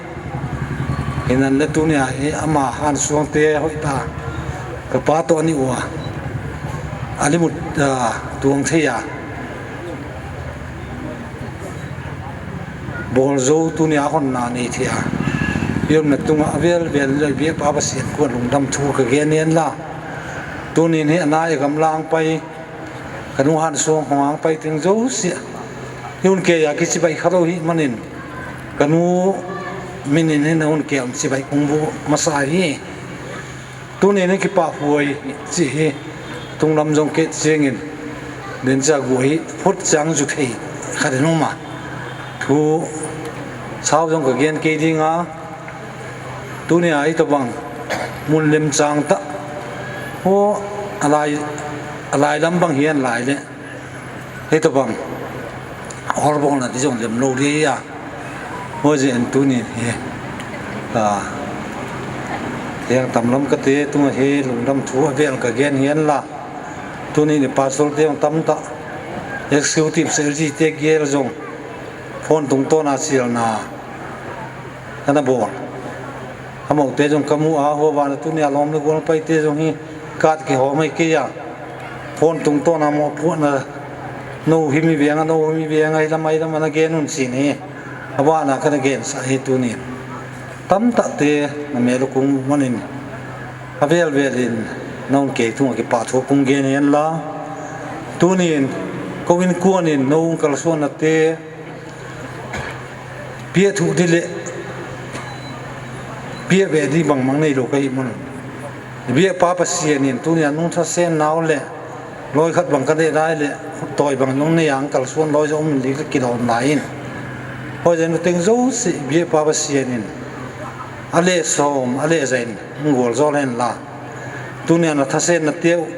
hi nan le tunia hi ama han suangte hoih ta ka pa tawh a nih uh a, a limut tuang thei a bawl zo tunia honna nei thei a, i omna tungah a velvel i biakpa Pasian kuan lungdam thu ka gen hi an la, tunin hi a nai a gamla ang pai, ka nu han suang hong ang pai teng zo siah hi hun kei a kicibaih kha lo hih manin ka nu minin hi na hun kei a hong cibaih kung bu masa hi. Tunin hi kipahhuai cih hi tunglam zong kei ciangin den cia guah hi phut ciang zu thei khat in um a, thu sau zong ka gen kei dinga, tunia hi tabang mun lem cang tah, aw, a lai a lai lam bang hi an lai le hi tabang horbawlna ti zong lem lo dih a, huazi en tunin hi hiang tamlam kate tungah hi lungdam thu a vel ka gen hi an la, tunin i pastorte zong tamtah executive secretary te gel zong phone tungtawna sialna ka na bawl. Amaute zong ka mu a, hua vana tunia lawm le gual paite zong hi kat kihawm hi kei a, phone tungtawna mawhpuakna no himi venga no himi venga hi lam a hi lam a na gen un sin hi. A vana ka na gensah hi tunin tamtahte na mel uh kung manin a velvelin na hun kei tungah kipahthu kung gen hi an la, tunin ko innkuanin no hong kalsuannate piah thuh dih le piah beh dih bangmang nei lo ka hih manun, biakpa Pasian in tunia nung thasen nau le lawi khat bang ka dehdai le tawi bang nung nei ang kalsuan lawi zong um in lik le kidawn lai in, hawi zen teng zo sih biakpa Pasian in a leh sawm a leh zain hong gualzawl hen la, tunia na thasen na teu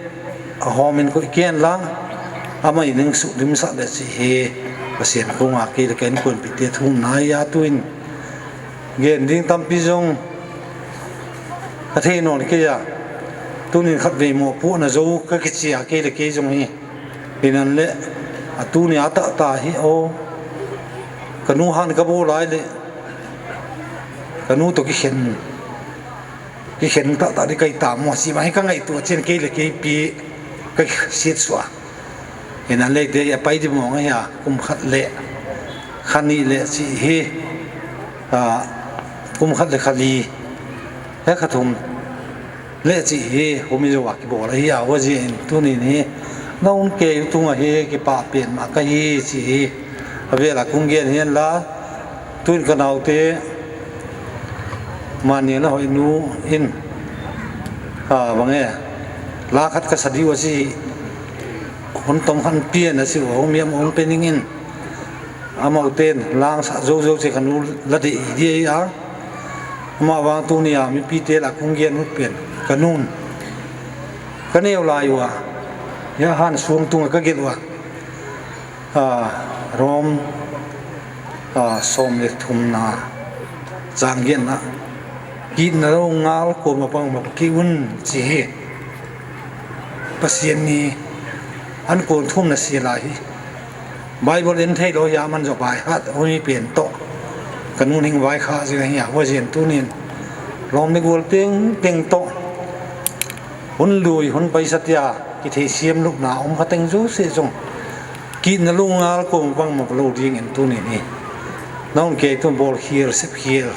a hawmin koih ken la, amah in ning sukdimsak le cih hi. Pasian kong a kei le ka innkuanpihte thumna hi a, tu-in gen ding tampi zong ka thei nawn kei a, tunin khatvei mawhpuakna zo ka kici a, kei le kei zong hi. Hi nan le a tuni a tahta hi aw, ka nu han ka bawl lai le ka nu tawh kikhen kikhen tahtah dih kai ta maw, si mah hi ka ngaihtuah cian kei le kei pi ka siatsuah. Hi nan leite hi a pai dih mawng ahi a, kum khat le kha nih le cih hi. Kum khat le kha li he kha thum le cih hi, humi zo a kibawl ahi a, huazia in tunin hi na hun kei tungah hi kipah pen mah ka hi cih hi. A vela kung gen hian la, tuin ka naute Mania na hoih nu in, a, bang e, la khat ka sa dih uh a si, hun tom khan pian a si uh, a humiam hong pe ning in, amau ten lang sa zozo ci ka nu la dih dih a, amah vang tuni a mipite la kung gen ut pian ka nun ka neu lai uh a, ya han suang tunga ka gelh uh a. A, Rom, a, sawm le thumna, cang giatna, kitna lo ngal kuama pang mah kei un ci hi. Pasian ni an kuan thumna si lai hi. Bible en thei lo hi a man zawh bai hat hun hi pian tawh ka nun hing vai kha zing hi a, huazia in tunin Rom le gual tengteng tawh hun lui hun paisa tia kithei siam lupna om kha teng zo seh zong, kitna lungngal kong bangmah lo dingin tunin hi. Na hun kei tun bawl khial sep khial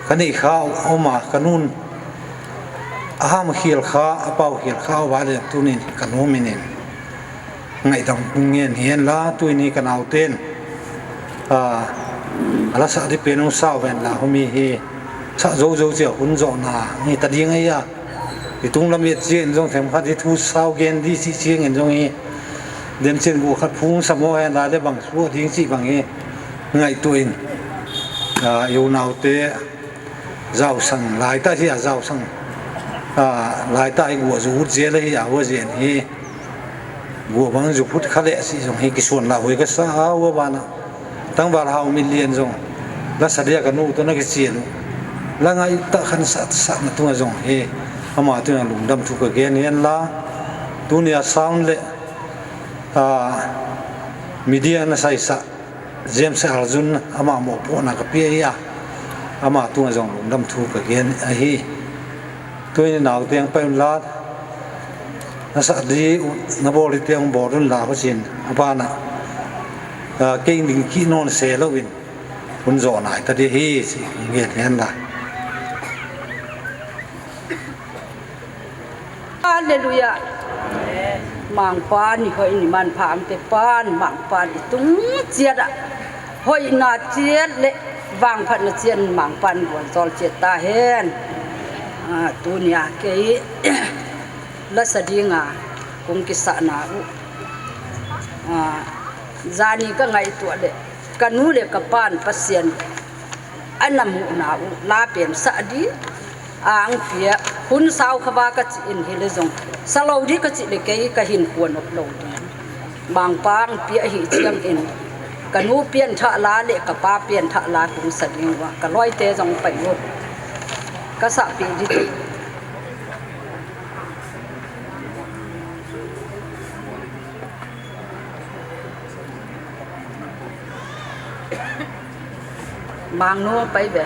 ka neih kha om a, ka nun a ham khial kha, a pau khial kha a vale tunin ka nu minin ngaihdam ngen hi hen la, tuini ka nauten, a, a la sah dih pen hong sau hen la, humi hi sah zozo cia hun zawhna hi ta ding ahi a. I tung lam et ciangin zong themkhat hi thu sau gen dih cih ciangin zong hi, den cian guh khat phung sa maw hen la le bang suah ding cih bang hi ngaihtuah in, a, i unaute zausang laitah hi a, zausang, a, laitah hi guah zu ut zel ahi a, huazia in hi guah bang zu phut kha leh sih zong hi kisuan lauhuai ka sa a, hua banah tangval hau mit lian zong la sa dia ka nu tawh na kician uh la ngaih tah khan sah, sahna tungah zong hi ama tungah lungdam thu ka gen hi hen la, tuni a sound le, a, media na saisah James Arjun, amah mawhpuakna ka pia hi a, ama tungah zong lungdam thu ka gen ahi. Tuini naute ang pai un la, na sah dih uh na bawl dihte ang bawl un la, hucin a banah, a, kei ding kih nawn se loin hun zawh nai ta dih hi ci kong gen hen la. Halleluiah. Mangpa ni hoih ni manpha ang pe pan, Mangpa ni tung ciat ah hoihna ciat le vangphatna ciat Mangpa in gualzawl ciat ta hen. A, tunia kei lasa dinga kong kisahna uh, a, zani ka ngaihtuah le ka nu le ka pan Pasian a na muhna uh la pen sah dih ang pia, hun sau kha va ka cih in hi le zong sa lo dih ka cih le kei ka hin kuan op lo ding. Mangpa ang pia hi ciangin ka nu pianthah la le ka pa pianthah la kong sa ding uh a, ka lawite zong pai uh ka sahpih dih. Mangnu pai ve.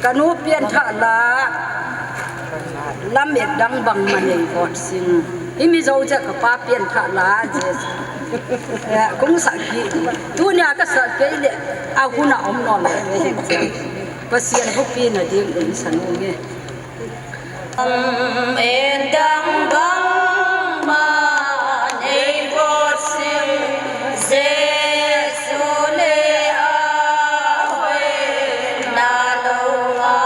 Ka nu pianthah la lamet dang bangmah nei vawt sing. Hih Mizo ciah ka pa pianthah la Jesu. Eh, kong sak hi. Tunia ka sak kei le a hun a om nawn lo. Pasian thupi na ding in sa nu nge. Lam et dang bangmah nei vawt sing, Jesu le a hoihna lo a,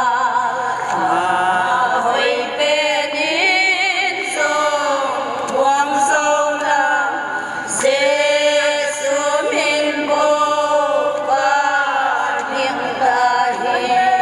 a hoih pen in zong muang zo lam, Jesu min bawk a ding ta hi.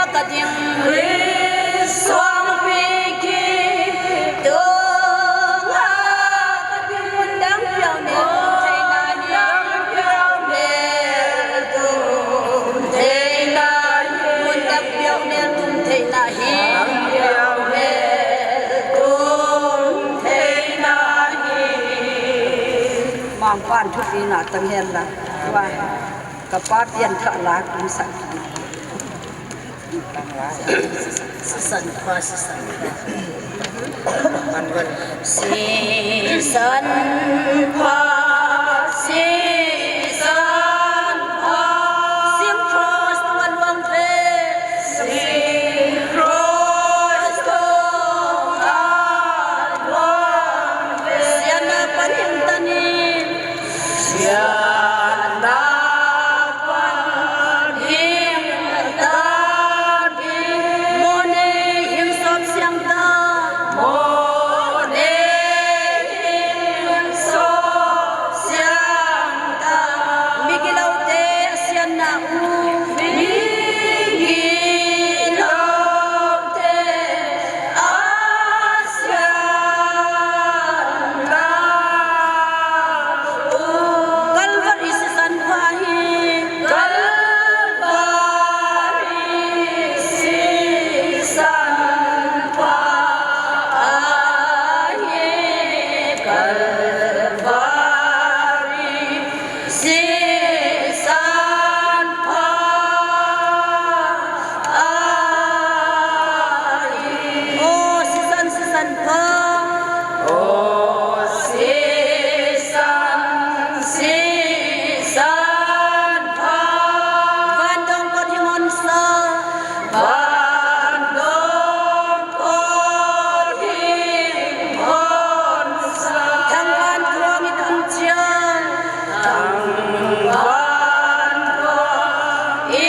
Ka ding Khrist suangpi kip tungah ka ding mundang piau nel tum theihna hi. Mundang piau nel tum theihna hi. Mangpan thupina tang hen la. Tua ka pa pianthah la kum sak. Sisan pha, sisan pha. Sisan pha, sisan pha. Sim cross tungah luang ve. Sim cross tungah luang ve. Siatna pan hing ta ni. Siatna pan hing ta ni. Mawhnei hing sawp siang ta. Mawhnei hing sawp siang ta. Migilote a siatna uh. Migilote a siatna uh. Calvary sisan pha hi. Calvary sisan pha hi. Calvary sisan pha hi. Aw sisan, sisan pha. Aw sisan, sisan pha. Van dong kawt hing honsa. Van dong kawt hing honsa. Thangvan thuang i tun ciang. Thangvan thuang i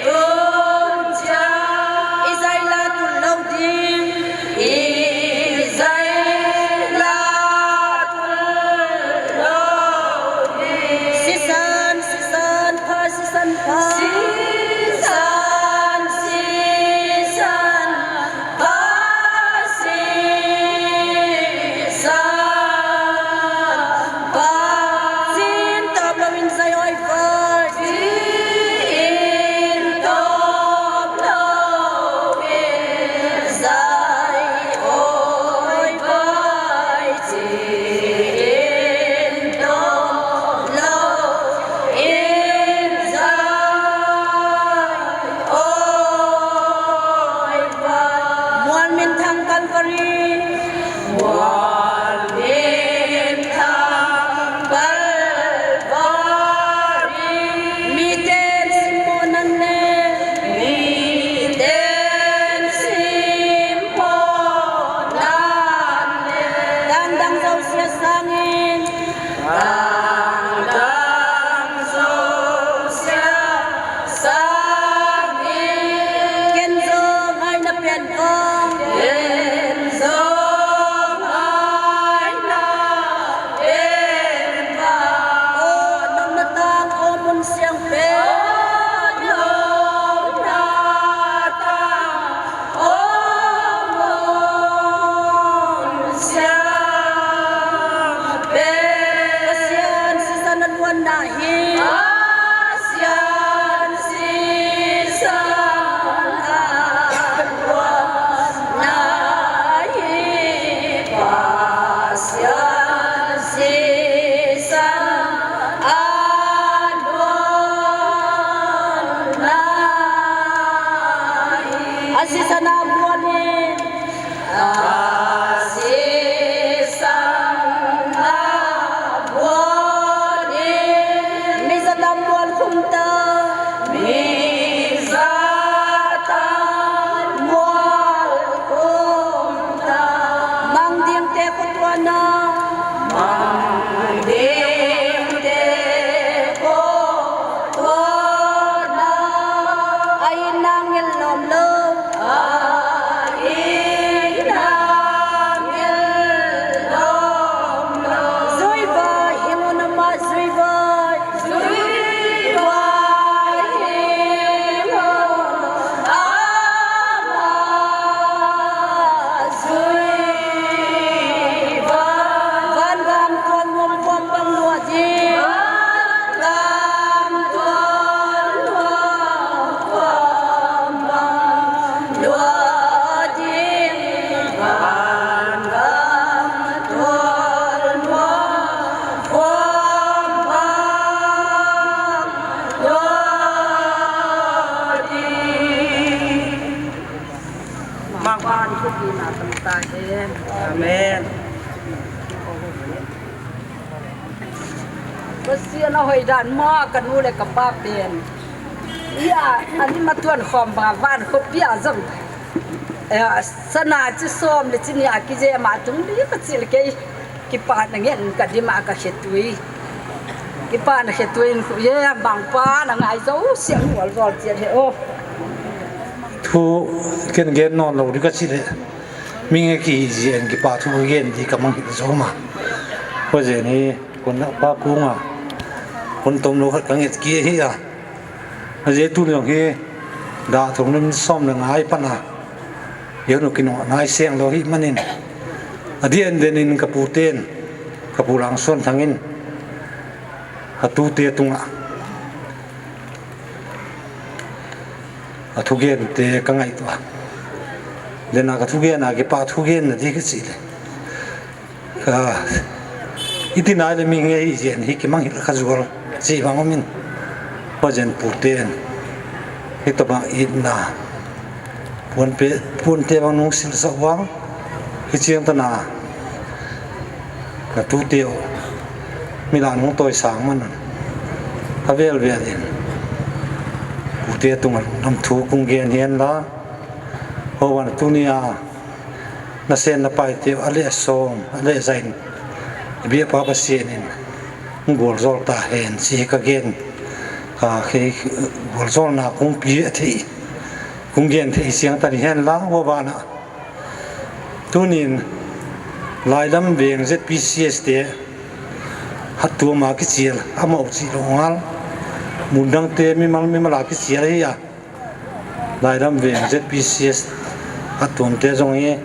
tun ciang. I zai la tul lo ding. I zai la tul lo ding. Sisan, sisan pha, sisan pha. Sisan, sisan pha, sisan pha. Cin tawp lo in zai awi vai. Cin tawp lo in zai awi vai. Cin tawp lo in zai awi vai. Mual minthang Calvary. Mual minthang Calvary. Mite in simmawh nan ne. Mite in simmawh nan ne. Tangdang Zosia sangin. Tangdang Zosia sangin. Ken zong ai na pian vang. Ken zong ai na pian vang. Aw nopna tang, aw mun siang pen. Aw nopna tang, aw mun siang pen. Pasian sisan a luanna hi. Pasian sisan a luanna hi. Pasian sisan a luanna hi. A sisan a bual in. A sisan a bual in. Mi za tam bual khum ta. Mi za tam bual khum ta. Mang dingte khuatuana. Mang dingte khuatuana. A itna ngel lawm lo. A Amen. Pasian a hoih dan maw, ka nu le ka pa pen. Ia, a lim a tuan khawm bang a van khuapi ah zong, eh, sana ci sawm le ci nih a kize mah tung ding ka cih le kei kipahna ngen ka dim ah ka khetui. Kipahna khetui in khu ye bangpa na ngai zo siang hual zawl ciat he aw. Thu ken gen nawn lo ding ka cih leh, mi nge kihih zia in kipa thu ka gen ding ka mangngilh zo ma. Kua zen hi, kun pa kung a, kun tom lo khat ka nget kik hi a. A zia tu zong hi, dah thong lim sawm le ngai pan a, i hun uh kinawh nai seng lo hi manin, a dian den in ka pu ten, ka pu Lang Suan Thang in, a tute tungah a thugente ka ngaihtuah. Dena ka thugen a kipa thugen na ding ka cih le, ka, i ti nai le mi nge hi zen hi kimangngilh kha zual cih bang om in, kua zen puten hi tawh bang itna puante, puante bang nung silsah uang hi ciang tana. Na tute uh milan hong tawisang man un, a velvel in pute tungah lungdam thu kong gen hi hen la, hua na tuni a na sen na paite uh a leh sawm a leh zain i biakpa Pasian in hong gualzawl ta hen ci hi ka gen. A, kei gualzawlna kong pia thei, kong gen thei ciang tani hen la, hua banah tunin Lailam veng Z P C S te hattuam a kicial, amau cih lo ngal, mundangte mimal mimal a kicial hi a, Lailam veng Z P C S hattuamte zong hi,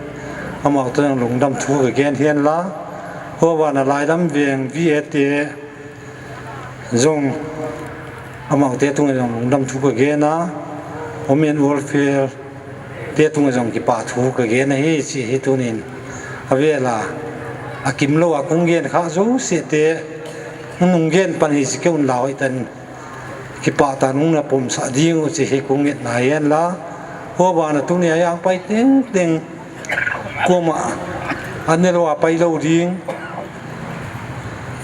amau tawh zong lungdam thu ka gen hi hen la, hua banah Lailam veng V A te zong, amaute tungah zong lungdam thu ka gen a, Women Welfare te tungah zong kipa thu ka gen ahi ci hi tunin. A vela a kim lo a kong gen kha zosiate nung gen pan hi ci kei un la hoih tan, kipah ta nung na pomsah ding uh ci hi kong ngetna hi hen la, hua banah tuni a yang pai tengteng kuamah an ne lo a pai lo ding,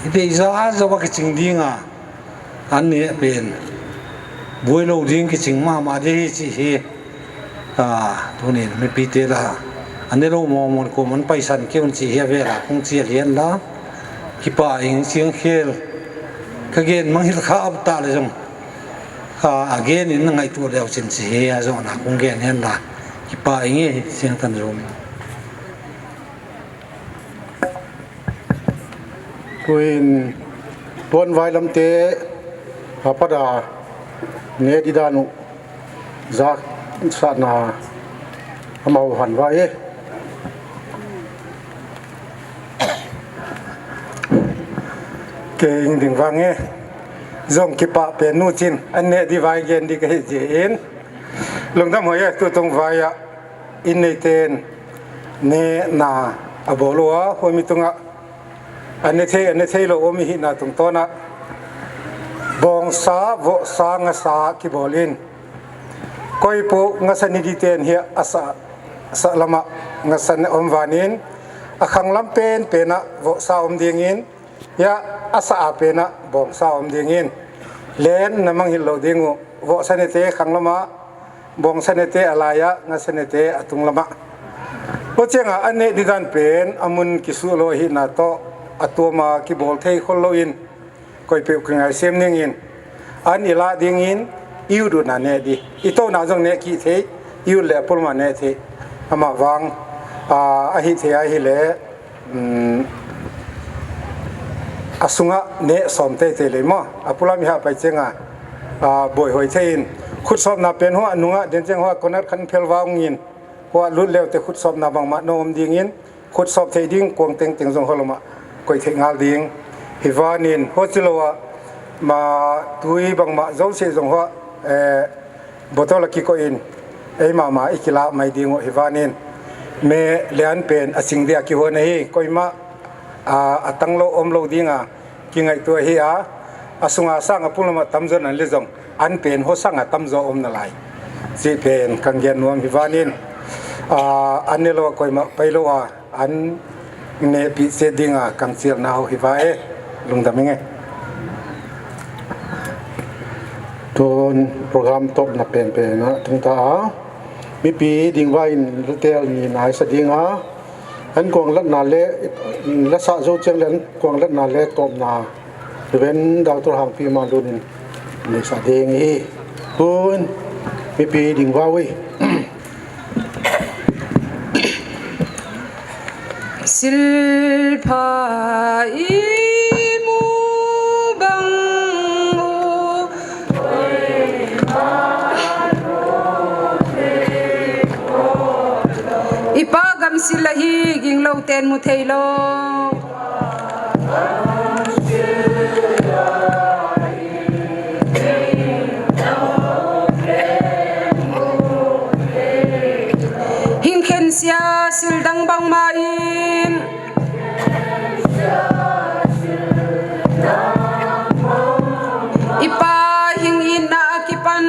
i deih za zo a kicing ding a, an ne pen buai lo ding kicing mahmah ding hi ci hi. A, tunin mipite la an ne lo mawngmawng kuamah an paisan kei un ci hi a vela kong cial hi hen la, kipa ing ciang khel ka gen mangngilh kha a ta le zong, a, a gen in na ngaihtuah leu cin ci hi a, zawhna kong gen hi hen la, kipa ing hi ciang tan zo. Tuin tuan vailamte a pada ne didan uh zaksahna amau han vai e. Kei ing ding vang e, zong kipah pen nu cin an ne di vai gen di ka hi zi in. Lungdam hoih e, tutung vai ah inn neiten nehna a bawl uh a, huami tungah a ne thei a ne thei lo om i hihna tungtawnah bawngsa vawhsa ngasa kibawl in, koipuh ngasa ni diten hiah a sah, sah lamah ngasa om vanin, a khanglam penpenah vawhsa om dingin, hiah a sah a penah bawngsa om dingin, len na mangngilh loh ding uh, vawhsa nete khanglamah, bawngsa nete a lai-ah, ngasa nete a tunglamah. Tua ciangah a neh didan pen a mun kisuh lo ahihna tawh a tuama kibawl thei khol loin koipeuh kingaisiam ningin, an i lah dingin i ut utna neh di, i tona zong neh kih thei, i ut le a pulma neh thei. Amah vang, a, ahi thei ahileh, um, a sungah neh sawm teitei lei maw? A pulam i hah pai cianga, a, buaihuai thei in, khutsawpna pen huah nungah den ciang huah konat khan phelva ungin, huah lut leute khutsawpna bangmah na om dingin, khutsawp theih ding kuang tengteng zong huah lamah koih theih ngal ding. Hi vanin huah ci lo ah ma tui bangmah zosia zong huah, eh, botol a kikoih in ei mahmah i kilah mai ding uh hi vanin, me lian pen a sing dia kihuan ahi, koimah, a, a tang lo om lo dinga kingaihtuah hi a, a sunga sang a pulama tamzaw nan le zong an pen hua sanga tamzaw om na lai cih pen kan gen nuam hi vanin, Aa, an ne lo a koimah pai lo a an nehpih se dinga kan cialna uh hi va e. Lungdam ing e. Tun program tawpna penpen ah tung ta a, mipi dingva in lutel ni naisa dinga an kuang latna le, lasa zo ciang le an kuang latna le tawpna Reverend Doctor Hangpi Mang Lun in neisa ding hi. Tun mipi dingva uh hi. Silpha i mu bang uh, i Pa gamsil ahi ging lo ten mu thei lo. Hing khensia sil dang bangmah in i Pa hing itna a kipan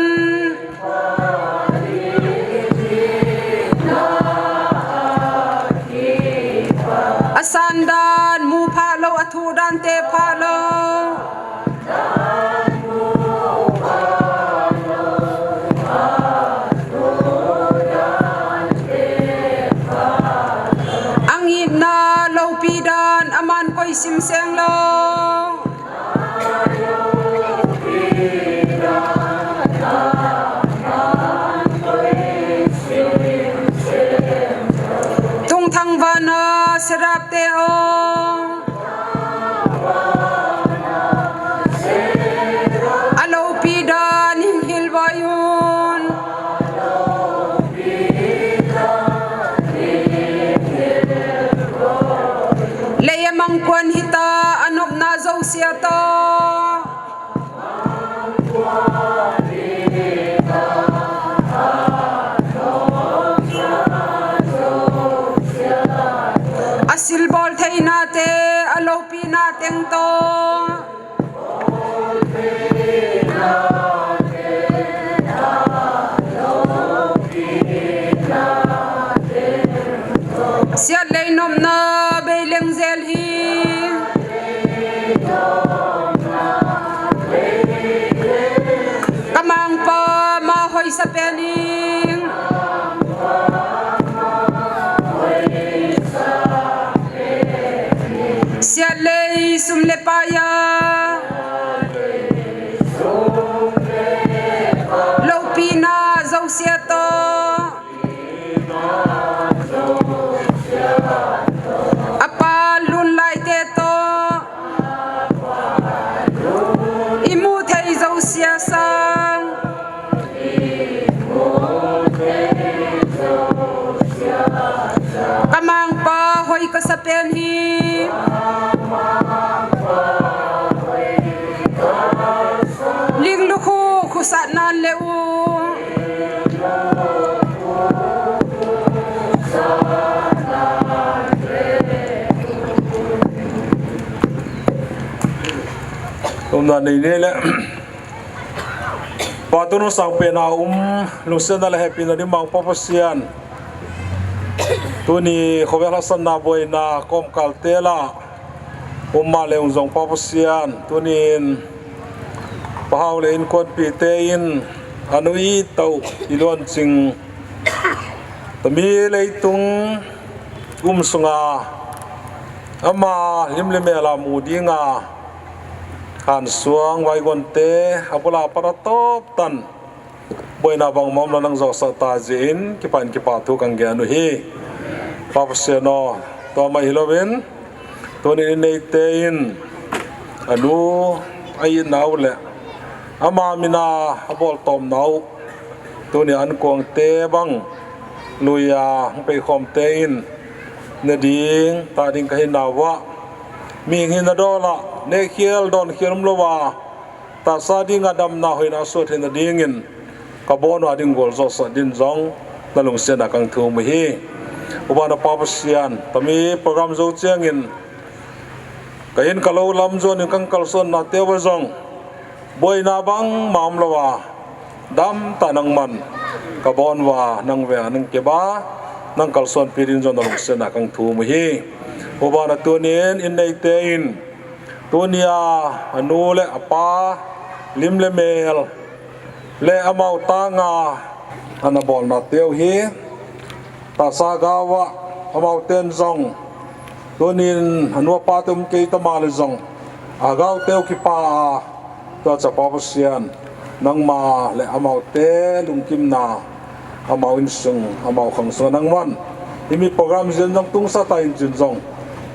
a sandan mu phah lo, a thuh dante phah lo. A ngitna lopi dan a man koi simseng lo. Tungthang vana serapte aw, a lopi dan hing hilh vai un. Lei a mangkuan hita a nopna zosia tawh a silbawl theihnate a lopina teng tawh siat lei nopna bei leng zel hi. Ka mangpa ma hoihsa pen ing. Siat lei sum le paia lopina zosia tawh a Pa lun laite tawh i muh thei zosia sang ka mangpa hoih ka sa pen hi. Ling lukhu khusat nan le uh. Umna nei nei le Pa tunu sang pena um lungsiatna le hehpihna ding Mangpa Pasian, tuni khovel hasanna buaina kawmkalte la um mah le ung zong Pa Pasian, tunin Pa Hau le innkuanpihte in a nu i tau i luancing tami leitung um sunga ama lim le mel a mu dinga hansuang vaiguante a bula para tawp tan buaina bangmah om lo nang zawhsah ta ziain kipahin kipahthu kan gen uh hi. Pa Pasian aw, tua mah hi loin tunin i neite in a nu a itna uh le ama mina a bawltawpna uh tuni ankuangte bang lui-a hong peikhawmte in ne ding tah ding ka hihna uh ah mihing hihna dawlah nehkhial dawnkhial om lo a taksa dinga damna hoihna suah theihna dingin ka bawn uh a ding gualzawhsah din zong na lungsiatna kang thum uh hi. Upa na Pa Pasian, tami program zo ciangin ka inn ka lo lam zuanin kang kalsuannate uh a zong buaina bangmah om lo a damtah nangman ka bawn uh a nang veng a nang kep a nang kalsuanpih ding zong na lungsiatna kang thum uh hi. Tua banah tunin inn neite in tuni a a nu le a pa lim le mel le amau tanga a na bawlnate uh hi. Tahsa gau ah amaute in zong tunin a nu a pate um kei ta mah le zong a gaute uh kipa a, tua ciang Pa Pasian, nangma le amaute lungkimna, amau inn sung, amau khang sungah nangman hih mi program zia in zong tungsa ta in cin zong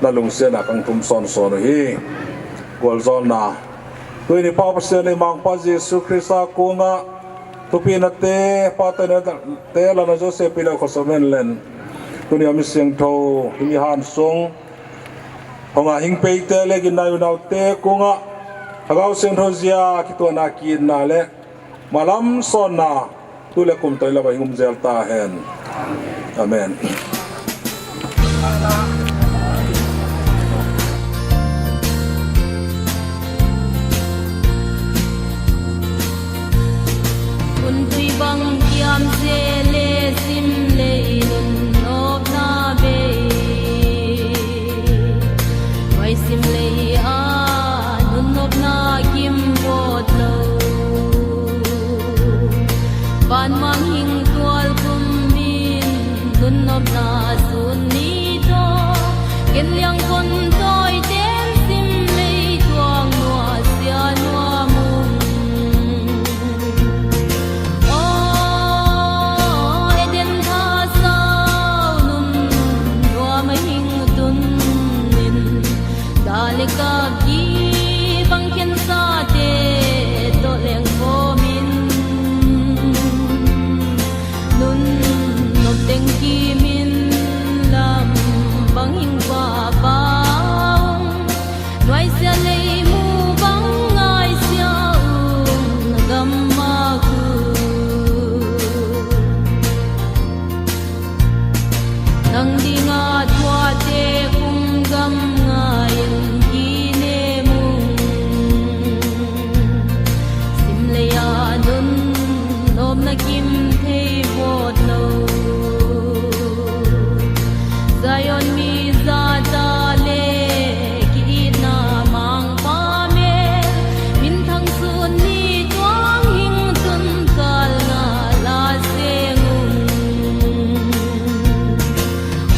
na lungsiatna kang thum sawnsawn uh hi. Gualzawlna. Tuni Pa Pasian le Mangpa Jesu Khrista kungah thupihnate, pahtawihnate, Lana Joseph Pi le Khuasamen Len, tuni a mi siangtho hih mi han sung hong a hing peite le ginna unaute kungah a gau siangtho zia kituahna, ki-itna le malam sawnna tu le kum tawi lam ah hing um zel ta hen. Amen. Kuntui bang kiam se le sim lei nun nopna bei. Vai sim lei a nun nopna kim bawt lo. Vanmang hing tual kum min nun nopna sun ni tawh. Ken liang kon tawi ten sim lei tuang nuah sia nuam ung. Aw, Eden thasau nun nuam a hing tun in. Dale kap ki bang khensate tawh leng kawmin nun nop teng kimin lam bang hing papa ung. Nuaisia lei mu bang ngaisia ung na gam mak uh. Nang dinga thuate kum gam ngai-in kinem ung. Sim lei-a nun nopna kim thei bawt lo. Zion mi zata le ki-itna Mangpa mel minthang sun ni tuang hing tun kal nga la seng ung.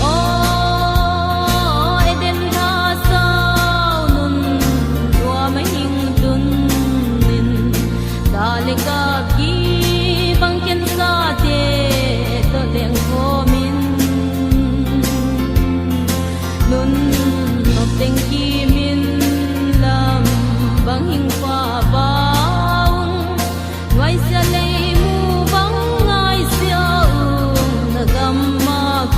Aw, Eden thasau nun nuam a hing tun in dale kap ki bang khensate tawh leng kawmin nun nop teng kimin lam bang hing papa ung. Nuaisia lei mu bang ngaisia ung na gam mak uh.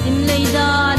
Sim lei dan